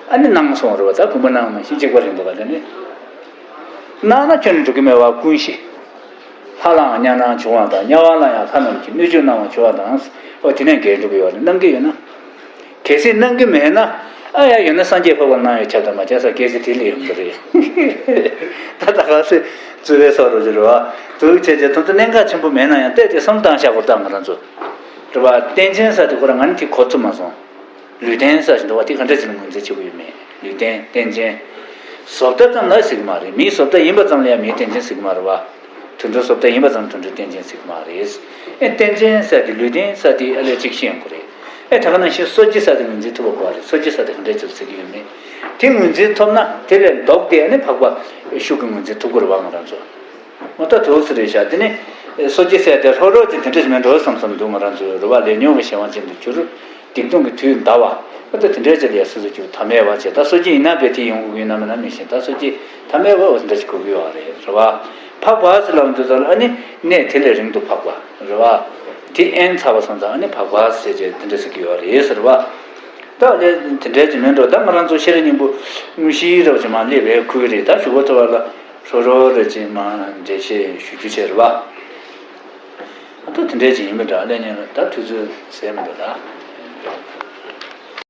ཨ་ནི་སྣང་སོང་རེད་བ། ད་བུམ་པ་སྣང་མ་ཤེས་གཅིག་པ་རེད་འདུག་ག་དེ་ནི། སྣང་ན་ཁྱོན་ནས་འགྲོ་གི་མེད་བ་ཀུན་ཤེས། ལྷ་ལའང་གཉའ་སྣང་བྱུང་བ་དང་དམྱལ་བ་ལ་ཡང་ལྷ་རྣམས་ཀྱིས་སྣོད་བཅུད་སྣང་བར་གྱུར་པ་དང་། ཨོ་དེ་ནས་འགལ་འགྲོ་གི་ཡོད་རེད། སྣང་གི་ཡོད་ན། གལ་སྲིད་སྣང་གི་མེད་ན། ཨ་ཡ་ཡོད་ན་སངས་རྒྱས་འཕགས་པ་སྣང་ཡོད་ཁྱབ་དང་མ་ཁྱབ་ས་གལ་སྲིད་དེ་ལས་ཡོང་གི་རེད། ད་ལྟ་ག་སེ་རྩོད་པའི་སོགས་རོ་ཅི་རེད་བ། དུག་བྱས་རྗེས་དུ་དུ་གནད་འགག་ཆེན་པོ་མེད་ན་ཡང་བལྟས་ཏེ་སོམ་བཏང་བཞག་དགོས་ད་ང་རང་ཚོ། རེད་བ། རྟེན་ཅན་ས་དེ་ཁོ་རང་ང་ནི་དེ་གོ་ཐུབ་མ་སོང་། ལུས་རྟེན་ཟེར་བཞིན་འདུག་བ་དེ་ག་འདྲ་ཅིག་ལ་ངོས་འཛིན་བྱེད་དགོས་ཡོད་མེད། ལུས་རྟེན་རྟེན་ཅན། བཟོ་ལྟ་ཙམ་ལ་ཟེར་གི་མ་རེད། མིའི་བཟོ་ལྟ་ཡིན་པ་ཙམ་ལ་ཡང་མིའི་རྟེན་ཅན་ཟེར་གི་མ་རེད་བ། དུད་འགྲོའི་བཟོ་ལྟ་ཡིན་པ་ཙམ་དུད་འགྲོའི་རྟེན་ཅན་ཟེར་གི་མ་རེད། ཨེ་རྟེན་ཅན་ཟེར་དེ་ལུས་རྟེན་ཟེར་དེ་ཨ་ལས་གཅིག་ཤེས་ཡོང་གི་རེད། ཨེ་ད་ག་ནང་བཞིན་སོ་སྐྱེ་ཟེར་དེ་ངོས་འཛིན་ཐུབ་པ་དགོས་པ་རེད། སོ་སྐྱེ་ཟེར་དེ་ག་འདྲ་ཅིག་ལ་ཟེར་གི་ཡོད་མེད། དེ་ངོས་འཛིན་ཐུབ་ན་དེ་ལས་ལྡོག་སྟེ་ཨ་ནི་འཕགས་པ་ཤུགས་ཀྱིས་ངོས་འཛིན་ཐུབ་ཀྱི་རེད་བ་ང་རང་ཚོ། འོ་ད་དུ་ཟེར་རེད་ཤག་དེ་ནི། སོ་སྐྱེ་ཟེར་དེ་ཧྲོ་རོ་ཅིག་དེ་འདྲ་ཞིག་མིན་འགྲོ་བསམ་བསམ་འདུག་ང་རང་ཚོའི་རེ་བ་ལས་ཉོན་གྱི་གཞན་དབང་ཅན་དུ་གྱུར། སྡིག་ལྟུང་གི་དུས་འདའ་བ། འོ་ད་དེ་འདྲའི་ཅིག་ལ་ཡ་སོ་སོ་ཅིག་ཐ་མལ་བ་བྱས་ད་སོ་སྐྱེ་ཡིན་ན་བས་དེ་ཡོང་དགོས་ཀྱི་ཡིན་ན་མིན་ན་མི་ཤེས་ད་སོ་སྐྱེ་ཐ་མལ་བ་འོ་དེ་འདྲ་ཞིག་དགོས་ཀྱི་ཡོད་རེད་རེད་བ། འཕགས་པ་ཟེར་ལབ་འདུག་ད་ལ་ཨ་ནི་གནས་དེ་ལས་རིང་དུ་འཕགས་པ་རེད་བ། དེ་ཨེན་ཚ་བ་སོང་ཙང་ཨ་ནི་འཕགས་པ་ཟེར་བྱས་དེ་འདྲ་ཟེར་གྱི་ཡོད་རེད་ཟེར་བ། ད་ལས་དེ་འདྲའི་ཅིག་མིན་འགྲོ་ད་ང་རང་ཚོ་ཤེས་རིག་སྙིང་པོ་དངོས་གཞིའི་རབ་ཅིག་མ་སླེབས་པའི་ཁུལ་རེད་ད་ཞུ་བ་ཐོབ་པ་ལ། ཧྲོ་རོ་རེ་ཅིག་མ་འགྲེལ་བཤད་ཞུ་རྒྱུ་བྱས་རེད་བ། ད་དེ་འདྲའི་ཅིག་ཡིན་པ་འདྲ་ལས་ཉན་ལ་ད་དུས་ཚོད་ཟད་མི་འདུག་ད།